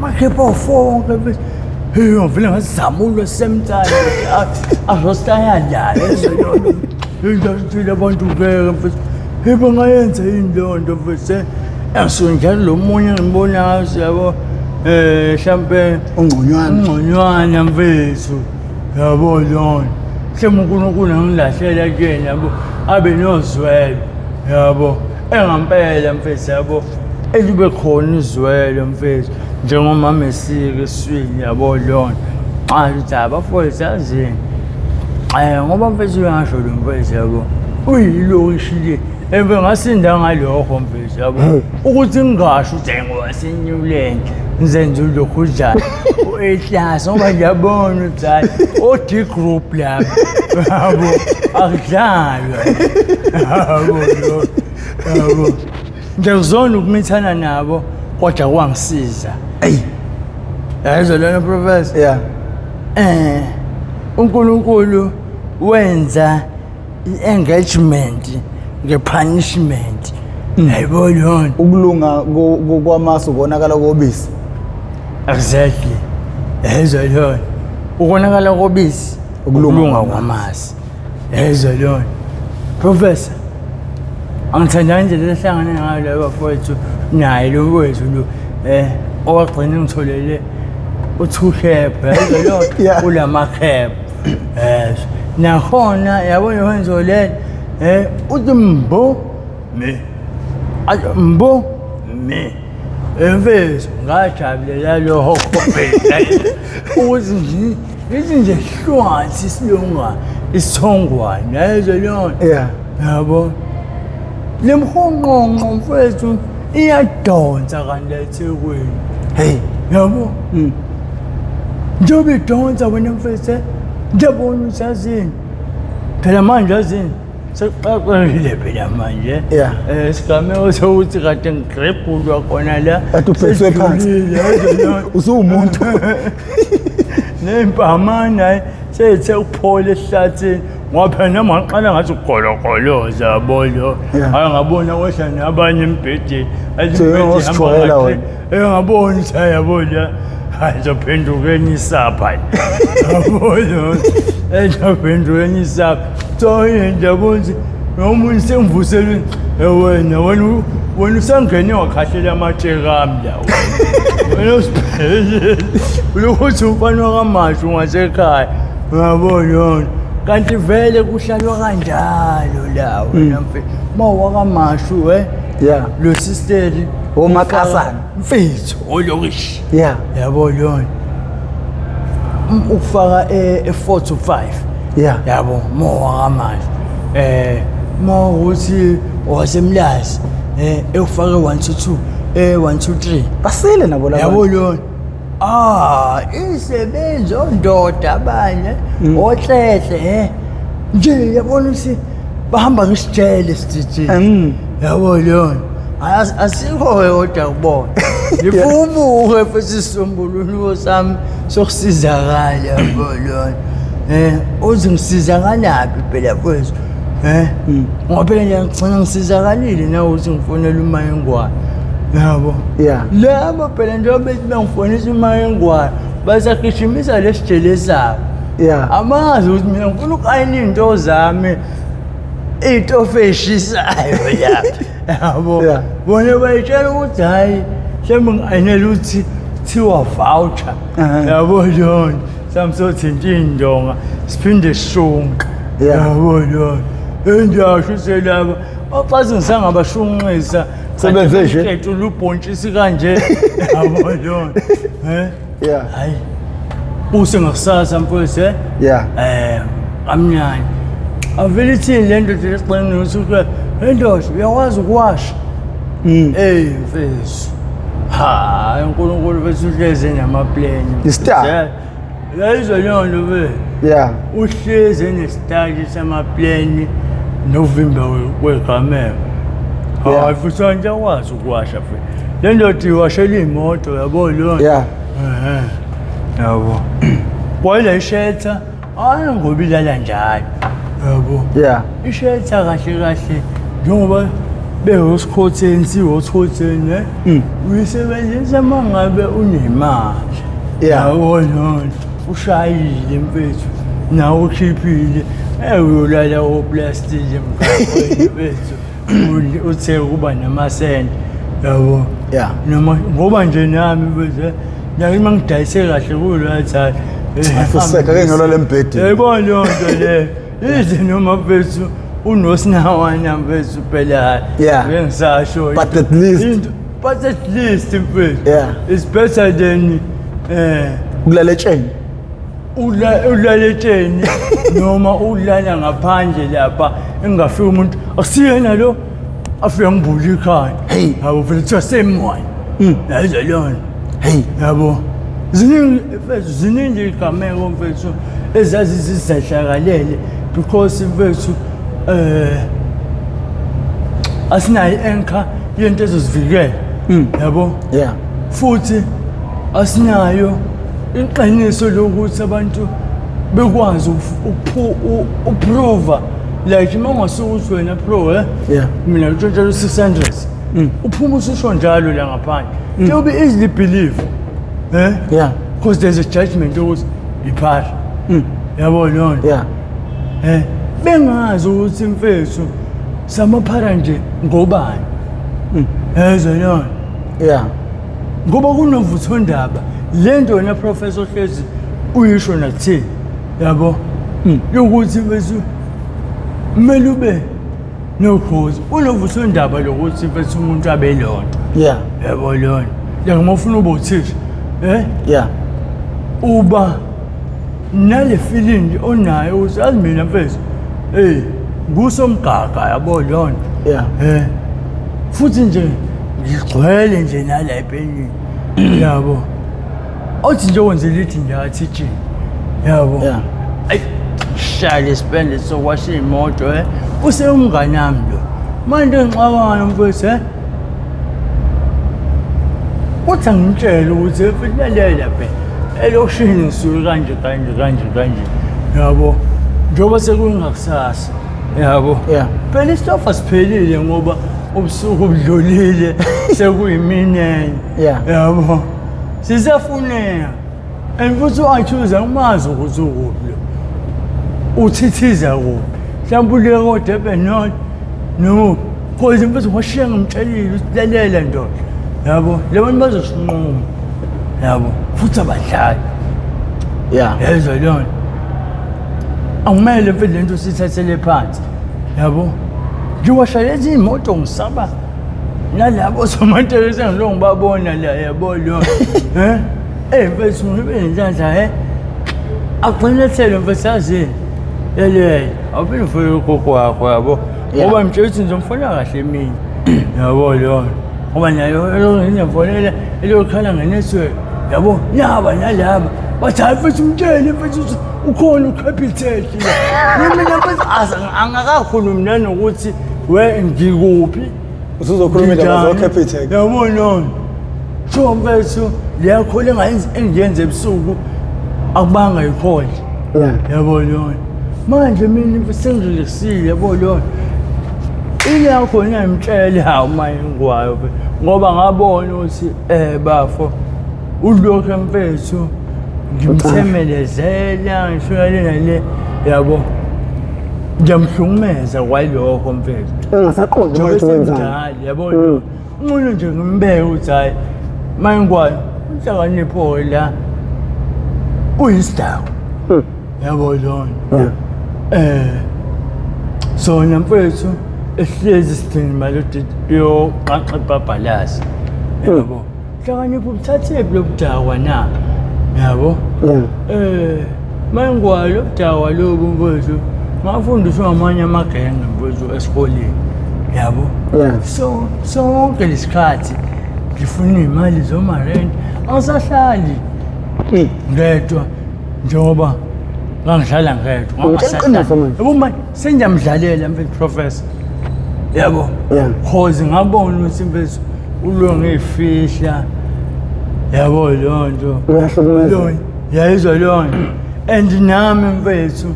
S2: makhepha ofonke bese hey ngivele ngazamulwa same time azostaya njani inja shuthi abantu ngeke mfethu hey bangayenza yini leyo nto mfethu engisonjalo lo munye ngibonayo yabo mhlampe
S1: Ungconywana.
S2: ungconywana mfethu yabo lona mhlawumbe uNkulunkulu angilahlela kuyena yabo abe nozwelo yabo engampela mfethu yabo elibe khona izwelo mfethu njengomama esike eswini yabo lona xa ukuthi abafowethu yazini ngoba mfethu uyasho lo mfethu yabo uyilokishi le emve ngasinda ngalokho mfethu yabo ukuthi ngingasho ukuthi ngowaseNewland ngizenze ulokhu udlala u-A-class ngoba ngiyabona ukuthi hayi o-D group laba yabo akudlalwa yabo yabo ngiyakuzona ukumithana nabo kodwa kwangisiza
S1: Eyi.
S2: yayizwa lona professor
S1: Yeah.
S2: uNkulunkulu wenza i-engagement nge-punishment yayibona yona
S1: Ukulunga kwamasu konakala kobisi.
S2: Exactly. Yezwa lona. Ukonakala kobisi,
S1: Ukulunga
S2: kwamasi. Yezwa lona. Professor, angithandani indlela ehlangane ngayo la bafowethu naye lo wethu lo owagcina ngitholele u-two cap yezwa lona
S1: Yeah.
S2: kulama cap. Yes. Nakhona yabona wenzo le uthi mbo me. Athi mbo me. Emfethu ngajabulela lokho phela. Ukuthi nje ngithi nje hlwathi isilunga isithongwane yezwa lona.
S1: Yeah.
S2: Yabo. Le mhonqonqo mfethu iyadonsa kanti eThekwini.
S1: Hey.
S2: Yabo. Njengoba idonsa wena mfethu ngiyabona ukuthi yazini. Phela manje yazini sekuqaqekile phela manje.
S1: Yeah.
S2: Isigameko sokuthi kade ngigrebhulwa khona la.
S1: Kade ubhekiswe phansi.
S2: Sesijulile, yezwa lona.
S1: Usuwumuntu.
S2: Nempamana seyithe ukuphola esihlathini ngoba phela noma ngiqala ngathi ugologoloza yabo lo.
S1: Yeah.
S2: Hayi ngabona kwehla nabanye embhedeni. Athi
S1: So,
S2: umbhede ihamba
S1: usijwayela
S2: kahle.
S1: wena.
S2: Ngabona ukuthi hayi yabo la. Hayi ngizophenduka enye isapha. Yabo lo. Ngizophenduka enye isapha. So ngiyabona ukuthi nomunye sengivusela wena wena wena usangene wakhahlela amatshe kami la wena. Wena usibhekile. Ulokhu umfana wakaMashu ngasekhaya. Uyabona yona. Kanti vele kuhlalwa kanjalo la wena mfethu. MawakaMashu we.
S1: Yeah.
S2: Lo sisteri
S1: Omakasana.
S2: Mfethu olokishi.
S1: Yeah.
S2: Yabo lona. Ukufaka e-4 to 5.
S1: Yeah.
S2: Yabo mowakaMashu. Mawukuthi owasemlazi ewufake 1 to 2 1 2 3.
S1: Basile nabo laba.
S2: Yabo lona. Isebenzi ondoda abanye ohlehle nje yabona ukuthi bahamba ngesijele sithithini. Yabo lona. Asikho kodwa kubona. Ngifumuke futhi isisombululo sami sokusizakala yabo lona. Uthi ngisizakalaphi phela mfethu? Ngoba phela nje ngigcina ngisizakalile nawe uthi ngifonela uMayengwane. Yabo.
S1: Yeah.
S2: Labo phela njengoba bethi bengifonisa uMayengwane basagijimisa lesijele sabo.
S1: Yeah.
S2: Amazi ukuthi mina ngifuna ukayina iy'nto zami iy'tofu ey'shisayo lapha. Yabo.
S1: Yeah.
S2: Bona bayitshela ukuthi hhayi mhlawumbe ngi-ayinela ukuthi Kuthiwa voucher. Yabo yona. Samsothinta indonga siphinde sishunqa. Yabo yona. Enjasho selaba. Xa ngisangabashunqisa.
S1: Sebenze nje.
S2: Ketula ubhontshisi kanje. Yabo yona. Eh?
S1: Yeah.
S2: Hayi. Buse ngakusasa mfowethu eh?
S1: Yeah.
S2: Eh, kamnyanya. Avele ithini le ndoda exeni ukuthi le ndoda uyakwazi ukuwasha. Hey mfethu. Ha, uNkulunkulu mfethu uhlezi enamapleni.
S1: I-star.
S2: Yayizwa leyo nto mfethu.
S1: Yeah.
S2: Uhlezi enesitayile samapleni novimba kwegameko.
S1: Yeah.
S2: Hayi futhi anti akwazi ukuwasha futhi. Le ndoda iwashela imoto yabo leyo. nto.
S1: Yeah.
S2: Ehhe. Yabo. Kwayila ishelter, hayi ngoba ilala njalo. Yabo.
S1: Yeah.
S2: Ishelter kahle kahle njengoba behosikhotheni sihosikhotheni ne uyisebenzisa uma ngabe unemali.
S1: Yeah.
S2: Yabo nona ushayile mfethu nawe ukhiphile uyolala oplastiki emgaqweni mfethu uthe ukuba namasente yabo.
S1: Yeah.
S2: Noma ngoba nje nami mfethu nami uma ngidayise kahle kulo athi hayi
S1: Afuseka ke ngiyolala embhedeni.
S2: Yayibona leyo nto leyo. Yize noma mfethu unosinawana mfethu phela
S1: Yeah.
S2: ngeke ngisasho.
S1: But at least.
S2: But at least mfethu.
S1: Yeah.
S2: It's better than
S1: Ukulala etsheni.
S2: Ulala etsheni noma ulala ngaphandle lapha engafiki umuntu akusiyena lo afike ngibule ikhaya.
S1: Hey.
S2: Yabo vele kuthiwa same one. Yayizwa leyo nto.
S1: Hey.
S2: Yabo. Ziningi mfethu, ziningi izigameko mfethu ezazizizehlakalele because mfethu asinayo i-anchor yento ezosivikela. Yabo.
S1: Yeah.
S2: Futhi asinayo iqiniso lokuthi abantu bekwazi ukuprova like uma ungasuke uthi wena pro
S1: Yeah.
S2: mina ngitshontshela u-600 uphuma ususho njalo la ngaphandle they will be easily believe
S1: Yeah.
S2: Because there's a judgment ukuthi iphara yabo leyo nto
S1: Yeah.
S2: Bengazi ukuthi mfethu samaphara nje ngobani yezwa leyo nto
S1: Yeah.
S2: Ngoba kunovuthondaba le nto wena professor hlezi uyisho nakuthini yabo yokuthi mfethu kumele ube nokhozi unovuthondaba lokuthi mfethu umuntu abe lonto
S1: Yeah.
S2: yabo leyo nto like uma ufuna ube uthisha
S1: Yeah.
S2: Uba nale feeling onayo ukuthi azi mina mfethu hey ngusomgaga yabo leyo nto
S1: Yeah.
S2: Futhi nje ngigcwele nje nala epenini yabo othi nje wenze lithi nje athi yabo
S1: Yeah.
S2: Ayi shaya isipende sokwasha imoto usewumngane wami lo manje ngixabana mfethu uthi angimtshele ukuthi lalela phela elokishini ngisuke kanje kanje kanje kanje yabo njengoba sekungakusasa yabo
S1: Yeah.
S2: Phela isitofu asiphelile ngoba ubusuku budlulile sekuyimini enye
S1: Yeah.
S2: yabo sisafuneka and futhi u-accuse angimazi ukuthi ukuphi lo uthithiza kuphi mhlawumbe ule koDurban North noma cause mfethu ngashiya ngimtshelile ukuthi lalela ndoda yabo le bantu bazosinquma yabo futhi abadlali
S1: Yeah.
S2: yezwa leyo nto akumele mfethu le nto siyithathele phansi yabo ngiwashayela iy'moto ngisaba nalabo somatekisi engilokhu ngibabona la yabo leyo mfethu ngibe nenhlanhla agcinethele mfethu yazini lelele awuphinde ufike ugogo wakho yabo
S1: Yeah.
S2: ngoba ngitshela ukuthi ngizomfonela kahle emini yabo leyo nto ngoba nayo ngizomfonela elokhala nge-network yabo naba nalaba bathi hayi mfethu umtshele mfethu ukuthi ukhona uCapitec la mina mfethu angakakhulumi nanokuthi we ngikuphi
S1: Usuzokhuluma indaba zoCapitec.
S2: Yabo nona sho mfethu leya call engiyenze ebusuku akubanga i-call
S1: Yeah.
S2: yabo lona manje mina sengirelaxile yabo lona ile khona ngimtshele hawu mayingwayo ngoba ngabona ukuthi bafo ulokhu mfethu ngimthemelezela ngifika le nale yabo ngiyamhlukumeza kwalokho mfethu
S1: Engasaqondi
S2: njengoba
S1: ukuthi wenzani.
S2: semdala yabo umuntu nje ngimbeke ukuthi hayi mayingwayo Unhlakanipho la uyisidakwa. Yabo lona. Sona mfethu ehlezi sidinga imali yoqaqa ibhabhalazi. Yabo. Hlakanipho ubuthathephi lobudakwa na? Yabo. Mangwalo budakwa lobu mfethu. Ngafundiswa amanye amagenge mfethu esikoleni. Yabo. So sonke lesikhathi ngifuna imali zoma rent awusahlali ngedwa njengoba ngangihlala ngedwa.
S1: Uqiniso manje.
S2: Yabo manje sengiyamdlalela mfethu professor. Yabo. Cause ngabona ukuthi mfethu ulongifihla. Yabo leyo nto.
S1: Uyahlukumeza.
S2: Yayizwa leyo nto. And nami mfethu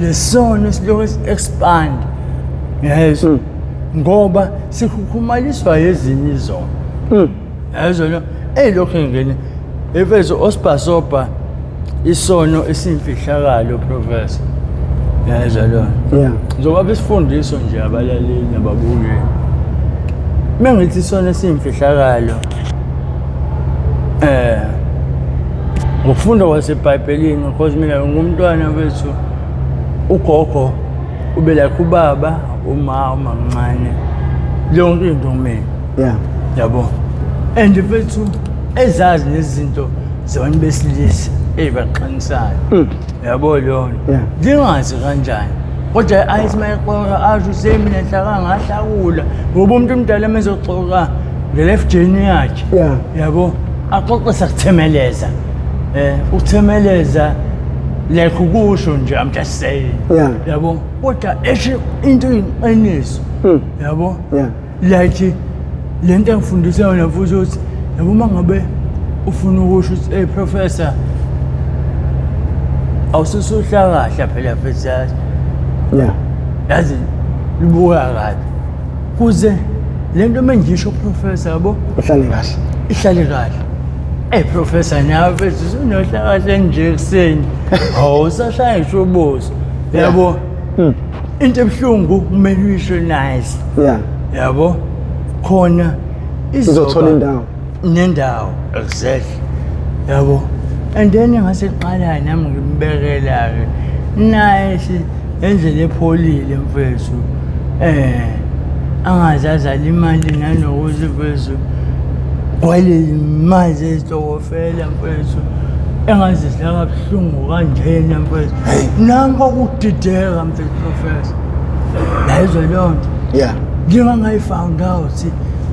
S2: lesono silokhu expand. Yayizwa. Ngoba sikhukhumaliswa ezinye izono. Yayizwa lo. Eyilokhu ngene. Efeso osibhasobha isono esiyimfihlakalo professor. Yayizwa leyo. Njengoba besifundiso nje abalaleli nababukeli. Mengithi isono esiyimfihlakalo ngokufunda kwaseBhayibhelini because mina ngumntwana wethu ugogo ube like ubaba uma umamncane yonke into kumina. Yabo. And mfethu ezazi nezinto zabantu besilisa ezibaqinisayo. Yabo lona. Ngingazi kanjani. Kodwa ayithi mayexoxa asho semina nhlaka ngahlakula ngoba umuntu omdala mezoxoxa nge-left journey yakhe. Yabo. Axoxe sakuthemeleza. Ukuthemeleza like ukusho nje I'm just saying. Yabo. Kodwa esho into eyiqiniso. Yabo. Like lento engifundisa yona futhi ukuthi yabo uma ngabe ufuna ukusho ukuthi hey professor awususuhlakahla phela futhi yazi. Yazi libuka kabi. Kuze lento mengisho professor yabo
S1: ihlale kahle.
S2: Ihlale kahle. Hey professor nawe mfethu usunohlakahle nje ekuseni. Awusashaya ngisho ubuso. Yabo. Into ebuhlungu kumele uyisho nice. Yabo. Khona
S1: izothola indawo.
S2: Nendawo exactly. Yabo. And then ngaseqala nami ngimbekela ke. Nice endlela epholile mfethu. Angazazala imali nanokuthi mfethu kwale imali ezitokofela mfethu. Engazidla kabuhlungu kanjena mfethu. Nanko ukudideka mfethu professor. Yayizwa leyo nto. Ngingangayi-found out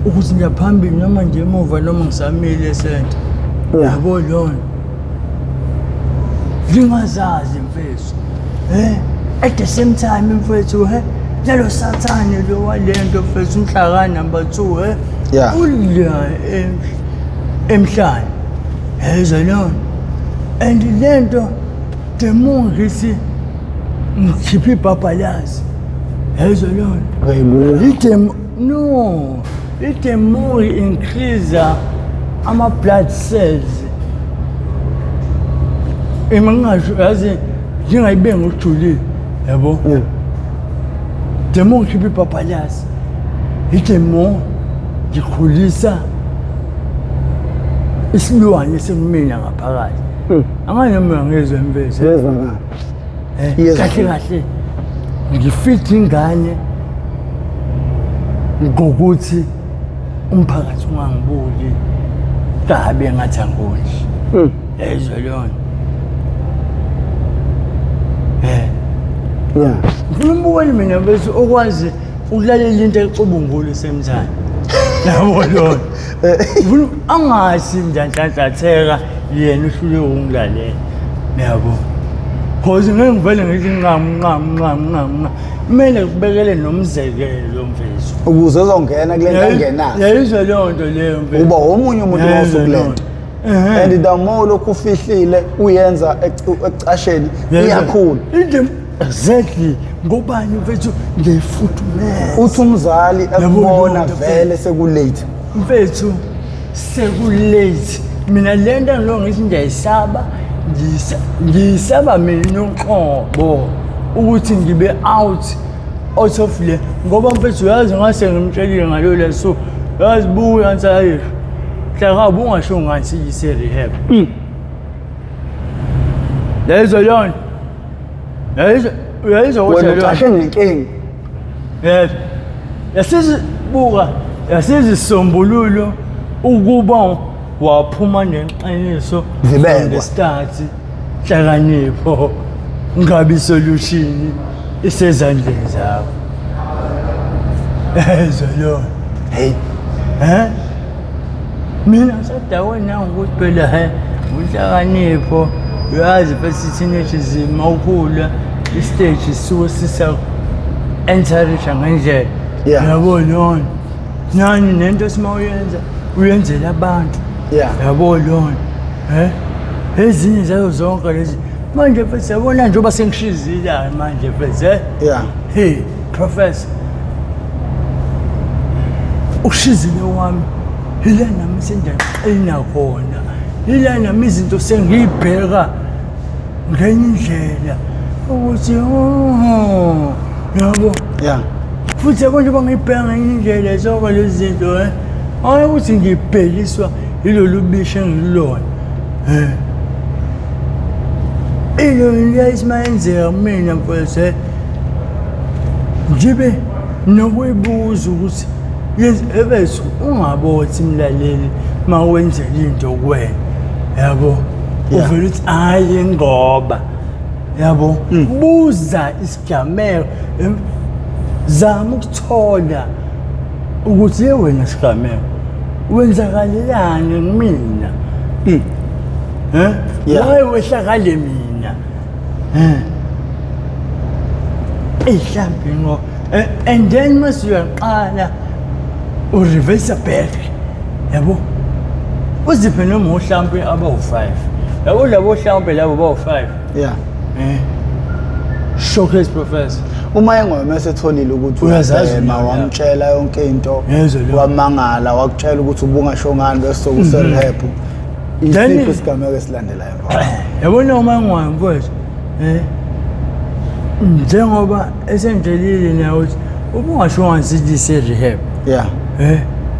S2: ukuthi ngiyaphambili noma nje emuva noma ngisamile esenta. Yabo leyo nto. Ngingazazi mfethu. At the same time mfethu lelo sathane lo walento mfethu unhlaka number 2 Ula emhlane. Yayizwa leyo nto. And lento the more ngithi ngikhipha ibhabhalazi. Yayizwa leyo nto. No, the more increase ama blood cells. Imangasho yazi ngingayibengi ngokujulile yabo. The more ngikhipha ibhabhalazi, the more ngikhulisa isilwane esimina ngaphakathi. Anganoma ngizwe mfethu.
S1: Yezwakala.
S2: Kahle kahle ngifithe ingane ngokuthi umphakathi ungangibuki kabi engathi angondli. Yayizwa leyo nto. Ngifuna umbukeli mina bese okwazi ukulalela into ecubungule semthane. Yabo lona. Ngifuna angazi njanhlanhlatheka yena uhlule ukungilalela. Yabo. Cause ngeke ngivele ngithi nqam nqam nqam nqam. Kumele kubekele nomzekelo mfethu.
S1: Ukuze uzongena kule nto angenayo.
S2: Yayizwa leyo nto leyo mfethu.
S1: Uba omunye umuntu mawusukulento. And the more lokhu ufihlile uyenza ekucasheni iyakhula.
S2: Exactly. Ngobani mfethu ngefudumele.
S1: Uthi umzali akubona vele sekulate.
S2: Mfethu sekulate. Mina lento ngilo ngithi ngiyayisaba ngiyisaba mina uqobo ukuthi ngibe out of le ngoba mfethu uyazi ngase ngimtshelile ngalo leso yazi buya nsayisho. Hlaka ungasho ngani siyise rehab. Lezo yona. Lezo uyayizwa
S1: ukuthi wena ucashe ngenkinga.
S2: Yebo. Yasizi buka yasizi isombululo ukuba waphuma neqiniso
S1: Zibekwa.
S2: the start hlakanipho ngabe solution isezandleni zakho. Ezwe yona.
S1: Hey.
S2: Eh? Mina ngisadakwe nangokuthi phela he uhlakanipho uyazi futhi teenageism mawukhula istage sisuke sisa enterisha ngendlela yabo lona nani nento esimawuyenza uyenzela abantu yabo lona eh ezinye zazo zonke lezi manje futhi yabona njengoba sengishizile manje futhi eh
S1: yeah
S2: hey professor ushizile wami ila nami sengiyaqina khona ila nami izinto sengiyibheka ngenye indlela ukuthi oh yabo
S1: yeah
S2: futhi yabo njengoba ngiyibheka ngenye indlela zonke lezi zinto eh hayi ukuthi ngibhekiswa yilolu bishi engilulona eh ilo liyayisimayenzeka kumina mfowethu eh ngibe nokuyibuza ukuthi ebethu ungabothi mlaleli uma wenzela into kuwena yabo uvela uthi hayi ngoba yabo buza isigameko zama ukuthola ukuthi ye wena sigameko wenzakalelani kumina eh why wehlakale mina eh mhlambe ngo and then mase uyaqala ureverse back yabo uziphe noma uhlampe abawu-5 yabo labo hlampe labo bawu-5
S1: yeah
S2: eh showcase professor
S1: uma engoma esetholile ukuthi
S2: uyazazima
S1: wamtshela yonke into wamangala wakutshela ukuthi ubungasho ngani bese kuse-rehab isiphi isigameko esilandelayo
S2: yabona uma ngwayo mfowethu eh njengoba esengitshelile naye ukuthi ubungasho ngani sithi se-rehab
S1: yeah
S2: eh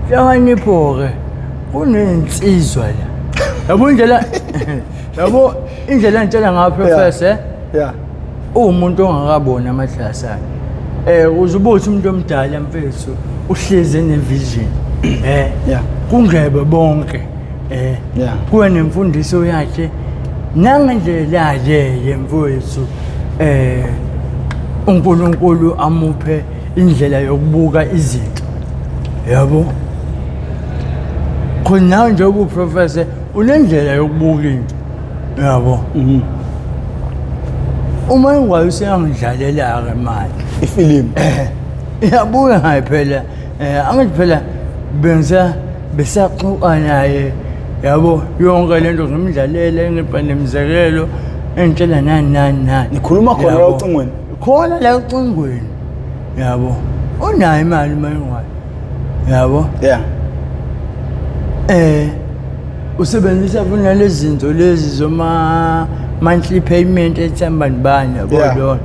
S2: hlakanipho-ke kunensizwa la yabo indlela yabo indlela engitshela ngayo professor eh
S1: yeah
S2: uwumuntu ongakaboni amahlasi akhe eh uze ubuthi umuntu omdala mfethu uhlezi enevision eh
S1: yeah
S2: kungebe bonke eh
S1: yeah
S2: kuwe nemfundiso yakhe nangendlela ke mfowethu eh uNkulunkulu amuphe indlela yokubuka izinto yabo khona nje ubuprofessor unendlela yokubuka into yabo uma ingwayo useyangidlalela-ke manje
S1: ifilimu
S2: iyabuya hayi phela um angithi phela bengisa besaxoxa naye yabo yonke le nto ngimdlalele ngibha nemizekelo engitshela nani nani nani
S1: nikhuluma khona la ocingweni
S2: khona la ocingweni yabo unayo imali uma ingwayo yabo
S1: yeah
S2: eh usebenzisa futhi nalezi zinto lezi zoma monthly payment ethembani bani yabo lona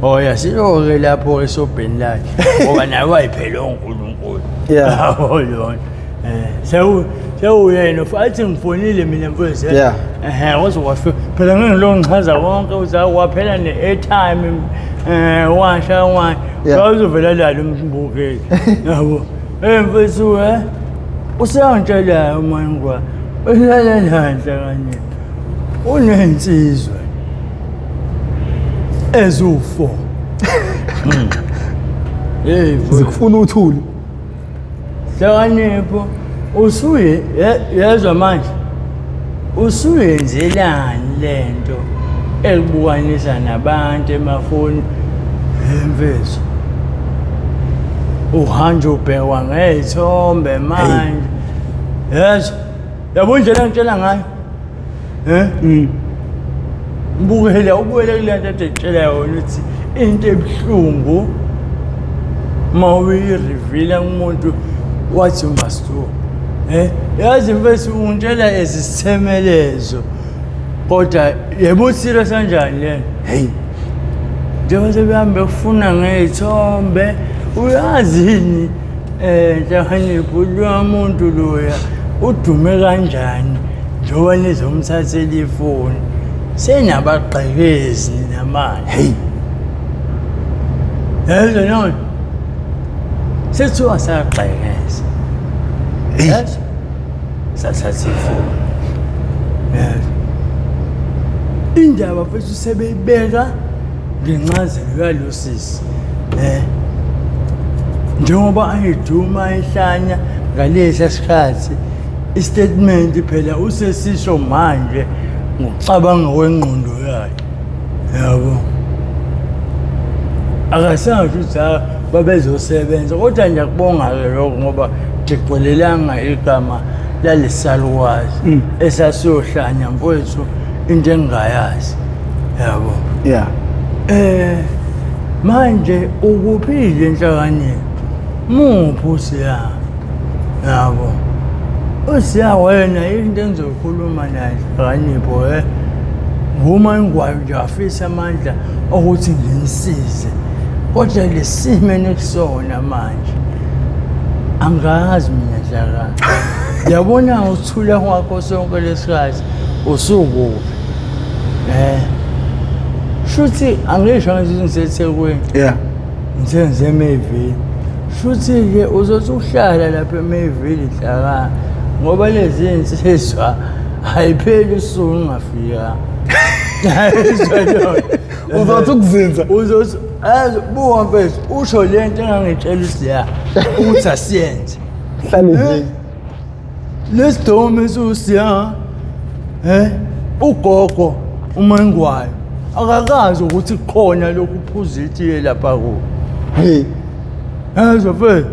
S2: oh ya siyoke lapho esobheni lakhe ngoba naye wayiphela uNkulunkulu
S1: yabo
S2: lona eh sewu sewuyena athi ngifonile mina mfowethu
S1: yeah
S2: ehe waze wafika phela ngeke lo ngichaza konke uza waphela ne-airtime eh washa washa wawuzovela lalo umbukeli yabo eh mfowethu eh useyangitshela umangwa ulalela nhlakanye unensizwa eziwu-4
S1: hey zikufuna uthuli
S2: hlakanipho usuye yezwa manje usuyenzelani lento ekubukanisa nabantu emafoni emfethu uhanjwa ubhekwa ngey'thombe manje yezwa yabo indlela engitshela ngayo eh mbukele ubuyele kule nto ade ngitshela yona ukuthi into ebuhlungu uma uyirivila kumuntu what you must do eh yazi mfethu ungitshela ezisithemelezo kodwa yebo userious kanjani lena
S1: hey
S2: njengoba sebehambe kufuna ngey'thombe uyazini um nhlakanipho loya muntu loya Udume kanjani njengoba nizomthathela ifoni senabagqekezi nina manje.
S1: Hey.
S2: Yezwa nona. Sethiwa sagqekeza.
S1: Yes.
S2: Sathatha ifoni. Yes. Indaba mfethu sebeyibeka ngencazelo yalo sisi. Eh. Njengoba ayiduma ihlanya ngalesa sikhathi istatement phela usesisho manje ngokucabanga kwengqondo yakhe. Yabo. Akasasho ukuthi babezosebenza kodwa ngiyakubonga-ke lokho ngoba ndigxilelanga igama lalesalukwazi esasiyohlanya mfowethu into engingayazi yabo.
S1: Yeah.
S2: Manje ukuphile inhlakanipho muphi uSiya yabo uSiya wena into engizoyikhuluma naye inhlakanipho nguma ingwayo nje afisa amandla okuthi nginisize kodwa lesimo enikusona manje angazi mina nhlakani yabona uthula kwakho sonke lesikhathi usukuphi shuthi angisho ngithi ngiseThekwini.
S1: Yeah.
S2: Ngithe ngiseMayville. Shuthi-ke uzothi uhlala lapha eMayville hlaka ngoba lezi nsizwa ayipheli usuku ungafika.
S1: Uzothi ukuzinza.
S2: Uzothi buka mfethu usho le nto engangitshela uSiya ukuthi asiyenze.
S1: Hlale nje.
S2: Lesidomi esiwuSiya ugogo uMangwayo akakazi ukuthi kukhona lokhu phuza itiye lapha kuwo.
S1: Hey.
S2: Yezwa mfethu.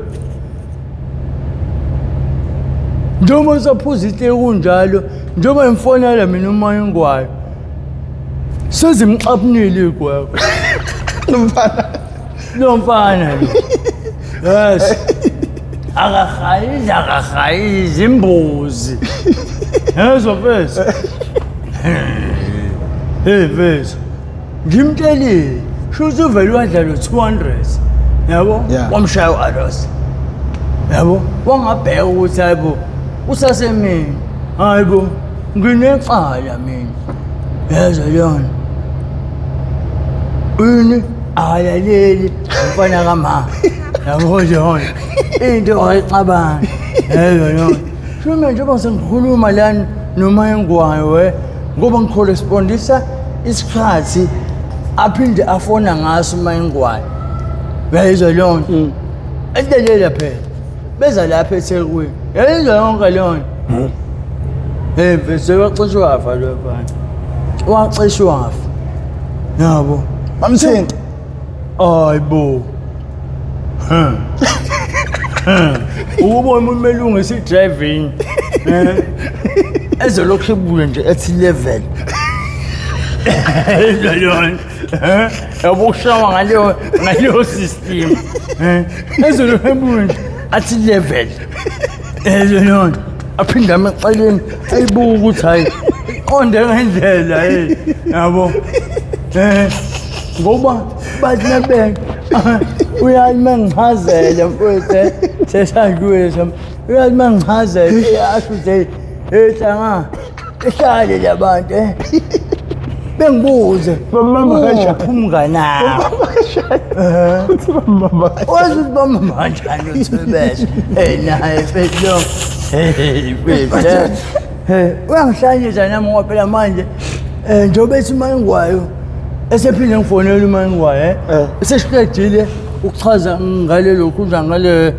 S2: Njengoba usaphuza itiye kunjalo, njengoba ngifonela mina uMangwayo. Sezimxaphunile igwegwe.
S1: Lo mfana.
S2: Lo mfana lo. Yes. Akahayizi akahayizi imbuzi. Yezwa mfethu. Hey mfethu. Ngimtshelile shuthi uvele wadla lo 200. Yabo? Wamshaya u-Aros. Yabo? Wangabheka ukuthi hayibo usasemini. Hayibo nginecala mina. Yezwa leyona. Ini akalaleli umfana kama. Yabo nje into ayicabanga. Yezwa leyona. Shuma njengoba sengikhuluma lana noma engwayo we ngoba ngikhorespondisa isikhathi aphinde afona ngaso uma engwayo. Uyayizwa leyo nto? Endelela phela. Beza lapha eThekwini. Yayizwa yonke leyo nto. Hey mfethu wacishe wafa lo mfana. Wacishe wafa. Yabo.
S1: Bamthinta.
S2: Hayibo. Ukubona umuntu melungisa i-driving. Ezolokhu ebuye nje ethi level. Yona. Yabo ushawa ngaleyo system. Ezolokhu ebuye nje athi level. Yona. Aphinde amaceleni ayibuka ukuthi hayi iqonde ngendlela hey yabo. Ngoba bathi nabeke uyazi mangichazele mfowethu sesadlule uyazi mangichazele eyasho ukuthi hey hlanga ehlale labantu bengibuze
S1: Bambamba kanjani?
S2: Uphi umngani wakho?
S1: Uthi bambamba kanjani?
S2: Wazi ukuthi bambamba kanjani uthwebeshe hey naye mfethu lo hey mfethu uyangihlanyisa nami ngoba phela manje njengoba ethi uMangwayo esephinde ngifonela uMangwayo esesiqedile ukuchaza ngale lokhu nja ngale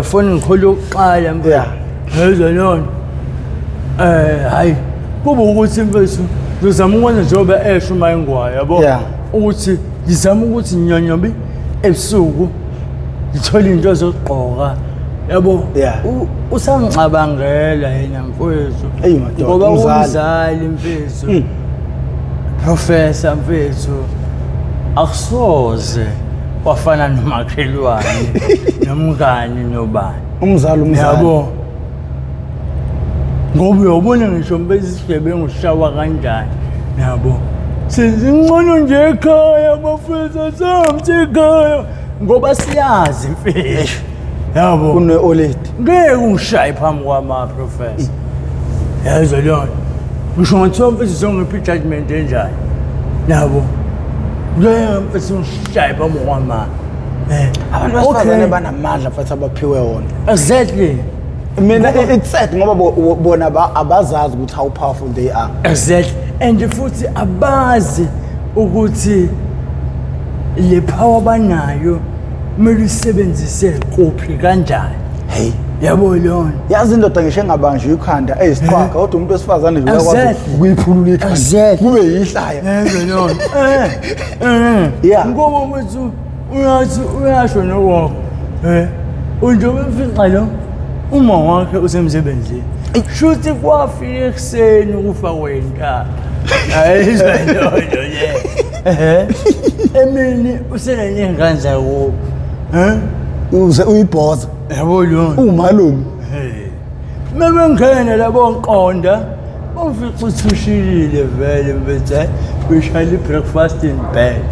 S2: foni ngikhole yokuqala mfethu.
S1: Yeah.
S2: Yezwa lona. Hayi kuba ukuthi mfethu ngizama ukwenza njengoba esho uMangwayo yabo.
S1: Yeah.
S2: Ukuthi ngizama ukuthi nginyonyobe ebusuku ngithole into zokugqoka yabo.
S1: Yeah.
S2: Usangicabangela yena mfowethu.
S1: Eyi madoda,
S2: Ngoba
S1: umzali.
S2: umzali mfethu. Professor mfethu akusoze wafana nomakhelwane nomngani nobani.
S1: Umzali umzali.
S2: Yabo. Ngoba uyobona ngisho mfethu isigebengu sishawa kanjani. Yabo. Sizingcono nje ekhaya bafethu samthi ekhaya ngoba siyazi mfethu. Yabo.
S1: Kune oledi.
S2: Ngeke ungishaye phambi kwama professor. Yezwa leyo nto. Ngisho ngathiwa mfethu zongipha i-judgment enjani. Yabo. Ngeke mfethu ungishaye phambi kwama.
S1: Eh. Abantu besifazane banamandla mfethu abaphiwe wona.
S2: Exactly.
S1: Mina it's sad ngoba bona abazazi ukuthi how powerful they are.
S2: Exactly. And futhi abazi ukuthi le power banayo kumele uyisebenzise kuphi kanjani.
S1: Hey.
S2: Yabo lona.
S1: Yazi indoda ngisho engabanjwa ikhanda eyisiqhwaga kodwa umuntu wesifazane nje uyakwazi ukuyiphulula ikhanda. Kube yihlaya.
S2: Yebo lona. Eh. Eh.
S1: Yeah.
S2: Ngoba ukuthi uyathi uyasho nokho. Eh. Unjengoba emfica lo uma wakhe usemsebenzini. Shuthi kwafika ekuseni ukufa kwentaba. Ayizwa leyo le. Eh. Emini usenenye zakubo.
S1: Eh? Uze uyibhoza.
S2: Yabo lona.
S1: Umalume.
S2: Hey. Mebengena labo nqonda bamfica uthushilile vele mfethu beshayela i-breakfast in bed.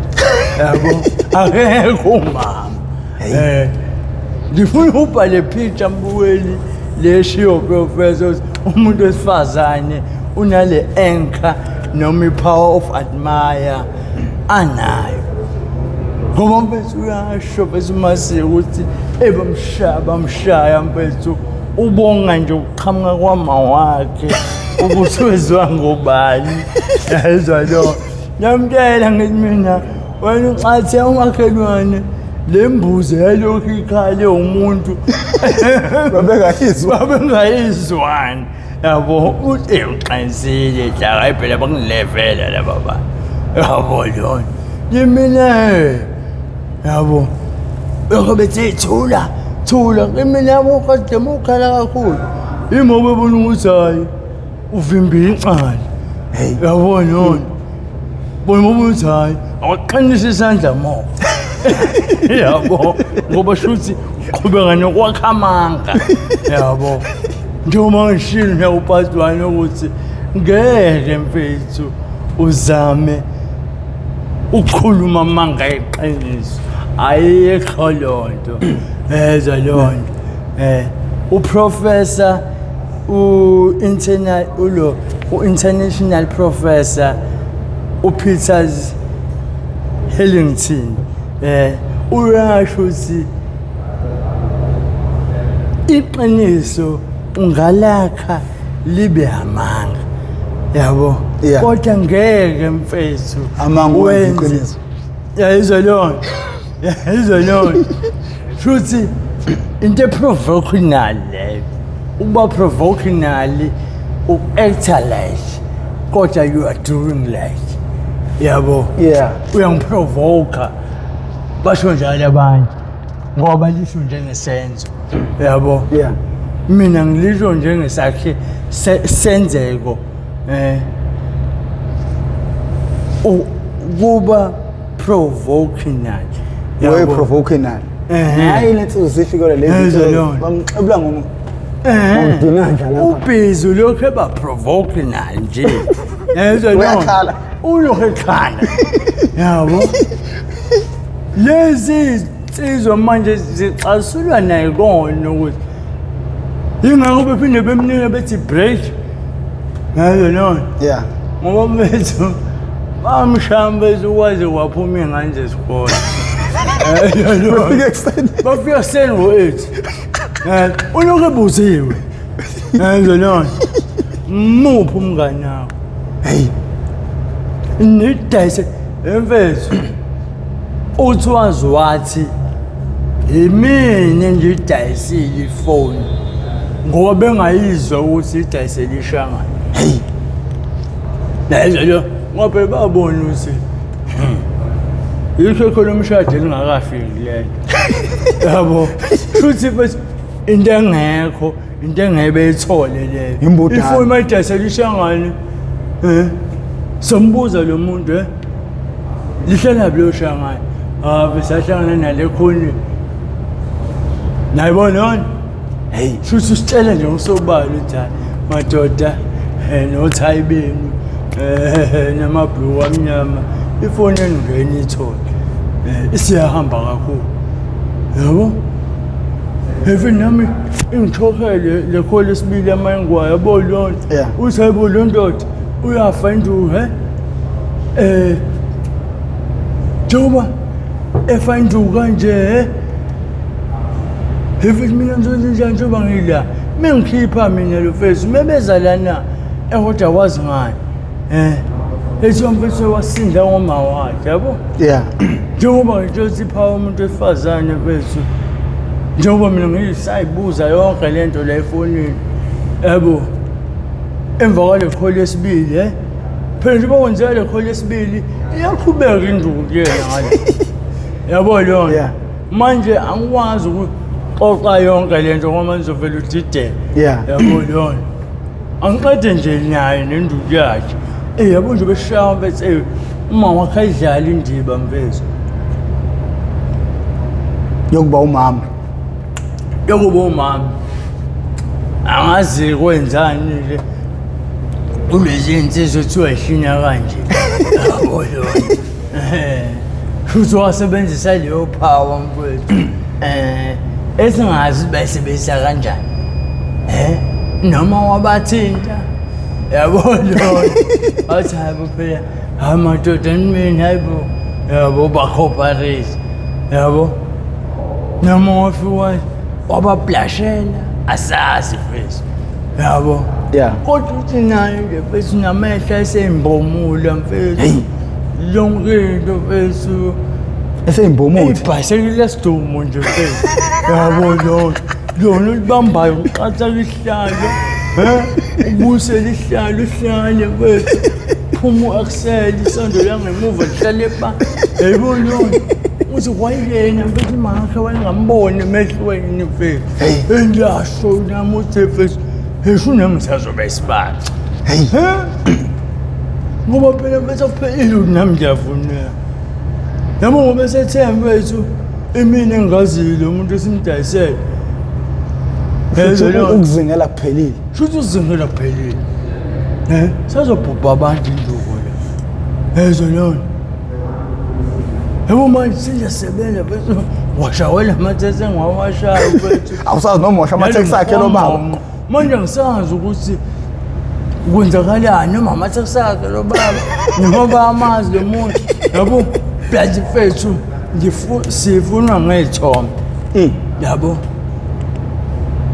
S2: Yabo akekho umama. Eh. Ngifuna ubhale picture mbukeli leshiyo professor umuntu wesifazane unale anchor noma i-power of admire anayo. Ngoba mfethu uyasho mfethu uMasiko ukuthi ebamshaya bamshaya mfethu ubonga nje ukuqhamuka kwama wakhe ukuthi wezwa ngobani yezwa lo ngiyamtshela ngithi mina wena uxathe umakhelwane le mbuzi yalokhu ikhale umuntu
S1: babengayizwa
S2: babengayizwani yabo uthi uqinisile hlaka hayi phela bangilevela laba bantu yabo lona kimina yabo lokho bethi thula thula kimina yabo kade mukhala kakhulu imoba ebona ukuthi hayi uvimbile icala
S1: Hey.
S2: yabo lona bona ukuthi hayi awaqinisa isandla mo yabo ngoba shuthi uqhubeka nokwakha amanga yabo njengoba ngishilo nje upastor ukuthi ngeke mfethu uzame ukukhuluma amanga eqiniso ayikho lonto ezwa lonto eh uprofessor u-internal ulo u-international professor uPeters Hellington eh uyasho ukuthi iqiniso ungalakha libe amanga yabo
S1: Yeah.
S2: kodwa ngeke mfethu
S1: Amanga wenze
S2: wenze-
S1: iqiniso.
S2: yayizwa leyo nto yayizwa leyo nto shuthi into eprovocational leyo ukuba provocational uku-acta like kodwa you are doing like yabo
S1: Yeah.
S2: uyangiprovoka basho njalo abanye ngoba lisho njengesenzo yabo
S1: Yeah.
S2: mina ngilisho njengesakhe senzeko eh kuba provocational
S1: Way provocational. Hayi lensizwa sifikele lezi bamxebula ngomu. Ngomdinanja lapha.
S2: Ubhizi lokho eba provocational nje. Yezwa
S1: lo. Uyakhala.
S2: Ulokhu ekhala. Yabo. Lezi insizwa manje zixasulwa naye kona ukuthi yingakho bephinde bemnika bethi break. Ngayo lona.
S1: Yeah.
S2: Ngoba mfethu bamshaya mfethu kwaze kwaphuma iy'ngane zesikole.
S1: Bafika ekuseni.
S2: Bafika ekuseni ngo-8. Eh, ulokhu ebuziwe. Yezwa lona. Muphi umngane wakho?
S1: Hey.
S2: Nidayise emfethu. Uthi wazi wathi yimina ngidayisile ifoni ngoba bengayizwa ukuthi idayisele ishangane.
S1: Hey.
S2: Yezwa lo ngoba phela babona ukuthi yikho khona umshado elingakafiki lento. Yabo. Shuthi futhi into engekho into engeke beyithole leyo.
S1: Imbudane.
S2: Ifoni mayidayisele ishangane. Eh. Sombuza lo muntu eh. Lihlala phi lo shangane? Ah, besahlangana nale khoni. Nayibona yona?
S1: Hey.
S2: Shuthi usitshela nje ngosobala ukuthi hayi madoda eh nothayi benu eh namabhluku amnyama ifoni engene ithole. Eh isiyahamba kakhulu. Yabo? Heavy nami ingithokhele le call esibili yamayingwayo yabo lona. Uthi hayibo lo ndoda uyafa induku he. Eh njengoba efa induku kanje he. Heavy mina ngizokwenza njani njengoba ngila. Mengikhipha mina lo mfethu mebeza lana ekodwa wazi ngani. Eh ethi mfethu wasinda ngoma wakhe yabo.
S1: Yeah.
S2: Njengoba ngisho ukuthi phawa umuntu wesifazane mfethu. Njengoba mina ngiyisayibuza yonke lento la efonini. Yabo. Emva kwale call yesibili eh. Phela njengoba kwenzeka le call yesibili iyaqhubeka induku kuyena ngale. Yabo leyo.
S1: Yeah.
S2: Manje angikwazi ukuxoxa yonke lento ngoba ngizovela udideke.
S1: Yeah.
S2: Yabo leyo. Angiqede nje naye nenduku yakhe. Eh yabo nje beshaya mfethu eh uma wakhe ayidlala indiba mfethu.
S1: Yokuba umama.
S2: Yokuba umama. Angazi kwenzani nje. Kulezi insizwa kuthiwa ihlinya kanje. Yabo lo. Eh. Futhi wasebenzisa leyo power mfethu. Eh esingazi bayisebenzisa kanjani. Eh noma wabathinta. Yabo lo. Athi hayibo phela hayi madoda nimini hayibo. Yabo ba-cooperate. Yabo. Noma wafika wabablashela asazi mfethu. Yabo.
S1: Yeah.
S2: Kodwa uthi naye nje mfethu namehlo eseyimbomula mfethu. Yonke into mfethu.
S1: Eseyimbomuthi.
S2: Ibhayisekile lesidumo nje mfethu. Yabo lo. Lona olibambayo uqatha isihlalo. Eh? Ubuyisele isihlalo uhlale mfethu. Phuma u-axel isondo langemuva lihlale pa. Yebo lona. Uthi wayena mfethu makhe wayengamboni emehlweni mfethu. Engiyasho nami uthi mfethu. Esho nami ngisazoba isibaca.
S1: Hey.
S2: Ngoba phela mfethu akuphelile ukuthi nami ngiyafuneka. Yabo ngoba esethe mfethu imini engazile umuntu esimdayisele.
S1: Futhi ukuzingela kuphelile.
S2: Shuthi uzingela kuphelile. Eh, sazobhubha abantu induku la. Yezwa lona. Yebo manje siyasebenza bese washawela amathesi engiwawashayo mfethu.
S1: Awusazi noma washa amathekisi akhe lo baba.
S2: Manje ngisazi ukuthi kwenzakalani noma amathekisi akhe lo baba noma bayamazi lo muntu. Yabo plus mfethu sifunwa ngey'thombe. Yabo.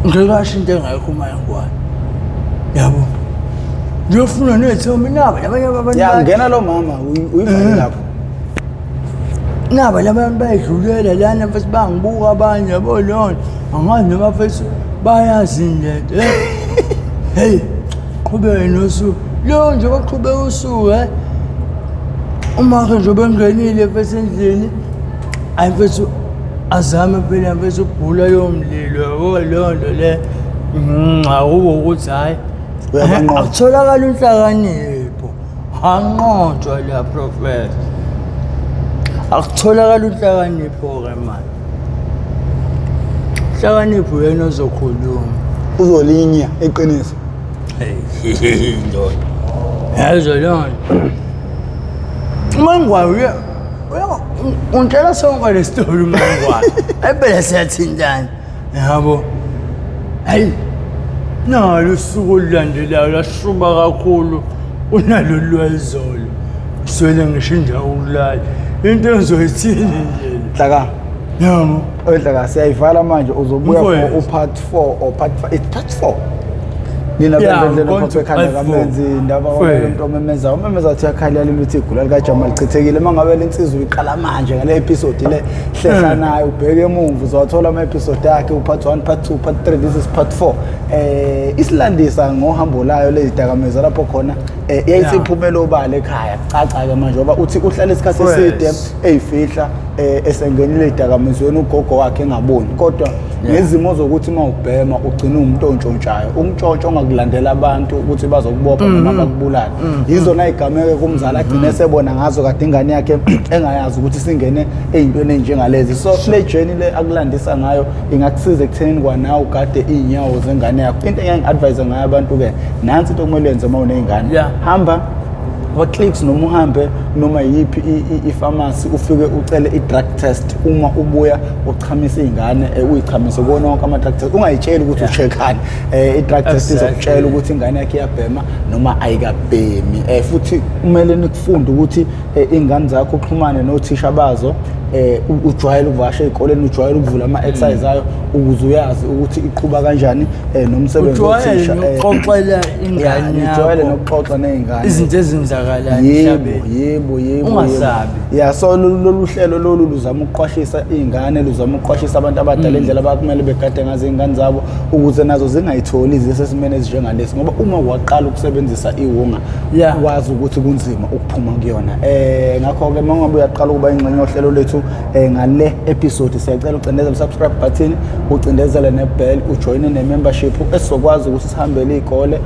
S2: Ngikasho into engekho uma engwane. Yabo. Ngiyofuna ney'thombe naba labanye abantu.
S1: Ya ngena lo mama uyivale lapho.
S2: Naba laba bantu bayidlulela lana mfethu bangibuka abanye yabo lona. Angazi noma mfethu bayazi lento. Hey, qhubeke nosuku. Lo nje baqhubeka usuku eh. Uma ke nje bengenile mfethu endlini ayi mfethu azame phela mfethu ukubhula lowo mlilo yabo leyo nto le. Akubo ukuthi hhayi.
S1: Uyabanqoba.
S2: Akutholakala inhlakanipho. Anqotshwa la professor. Akutholakala inhlakanipho ke manje. Inhlakanipho yena ozokhuluma.
S1: Uzolinya iqiniso.
S2: Hey ndoda. Yazo leyo nto. Umangwayo uya ungitshela sonke le story umangwayo. Ayibele siyathintana. Yabo. Hayi. Nalo usuku olulandelayo lashuba kakhulu kunalolu lwayizolo. Swele ngisho indawo ukulala. Into engizoyithini nje.
S1: Dlaka.
S2: Yabo.
S1: Dlaka siyayivala manje uzobuya for
S2: Mfowethu.
S1: upart 4 or part 5. It's part 4. Nina
S2: Yeah,
S1: bendlela
S2: going
S1: phambi
S2: to
S1: kwekhanda
S2: part four.
S1: kamenzi indaba
S2: Fair.
S1: umuntu omemezayo umemeza athi uyakhalela imithi igula likaJamal lichithekile uma ngabe lensizwa uyiqala manje ngale episode le hlehla nayo ubheke emuva uzowathola ama episode akhe upart 1 part 2 part 3 this is part 4 isilandisa ngohambo layo lezidakamizwa lapho khona yayisiphumela obala ekhaya kucaca ke manje ngoba uthi uhlala isikhathi eside eyifihla esengenile ezidakamizweni ugogo wakhe engaboni kodwa ngezimo zokuthi uma ubhema ugcina umuntu ontshontshayo umtshontsho ongakulandela abantu ukuthi bazokubopha noma bakubulale yizona igameke kumzali agcine esebona ngazo kade ingane yakhe engayazi ukuthi singene ey'ntweni ey'njengalezi. So le journey le akulandisa ngayo ingakusiza ekuthenini kwanawe ugade iy'nyawo zengane yakho. Into engeke ngi-advise ngayo abantu-ke nansi into okumele uyenze uma uney'ngane. Hamba Kwa-Clicks noma uhambe noma yiphi i-pharmacy ufike ucele i-drug test. Uma ubuya uchamise iy'ngane, uyichamise kuwona wonke ama-drug test, ungayitsheli ukuthi ucheckani. I-drug test izokutshela ukuthi ingane yakhe iyabhema noma ayikabhemi. Futhi kumele nikufunde ukuthi iy'ngane zakho uxhumane nothisha bazo, ujwayele ukuvakasha ey'koleni, ujwayele ukuvula ama-exercise ayo ukuze uyazi ukuthi iqhuba kanjani nomsebenzi
S2: wothisha. Nokuxoxela ingane yakho,
S1: ujwayele nokuxoxa ney'ngane
S2: izinto ezenzakalayo
S1: emhlabeni. Yebo, yebo.
S2: Ungasabi.
S1: Ya, so lolu hlelo lolu luzama ukuqwashisa iy'ngane, luzama ukuqwashisa abantu abadala indlela abakumele begade ngazo iy'ngane zabo ukuze nazo zingayitholi zisesimeni ezinjengalesi, ngoba uma waqala ukusebenzisa iwunga wazi ukuthi kunzima ukuphuma kuyona. Ngakho-ke uma ngabe uyaqala ukuba ingxenye yohlelo lethu ngale episode, siyacela ucindezele subscribe button, ucindezele ne-bell, ujoyine ne-membership esizokwazi ukuthi sihambele iy'kole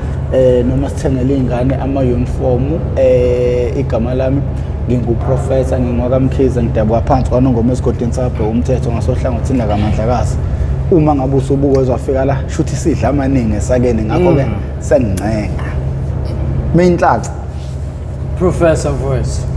S1: noma sithengele iy'ngane ama-uniform. Igama lami nginguProfessor, ngingwakaMkhize, ngidabuka phansi kwaNongoma esigodini sabhe umthetho ngasohlangothini lakaMandlakazi. Uma ngabe usubuka wafika la, shuthi sidla amaningi esakeni, ngakho-ke sengincenga. Minhlanhla.
S2: Professor Voice.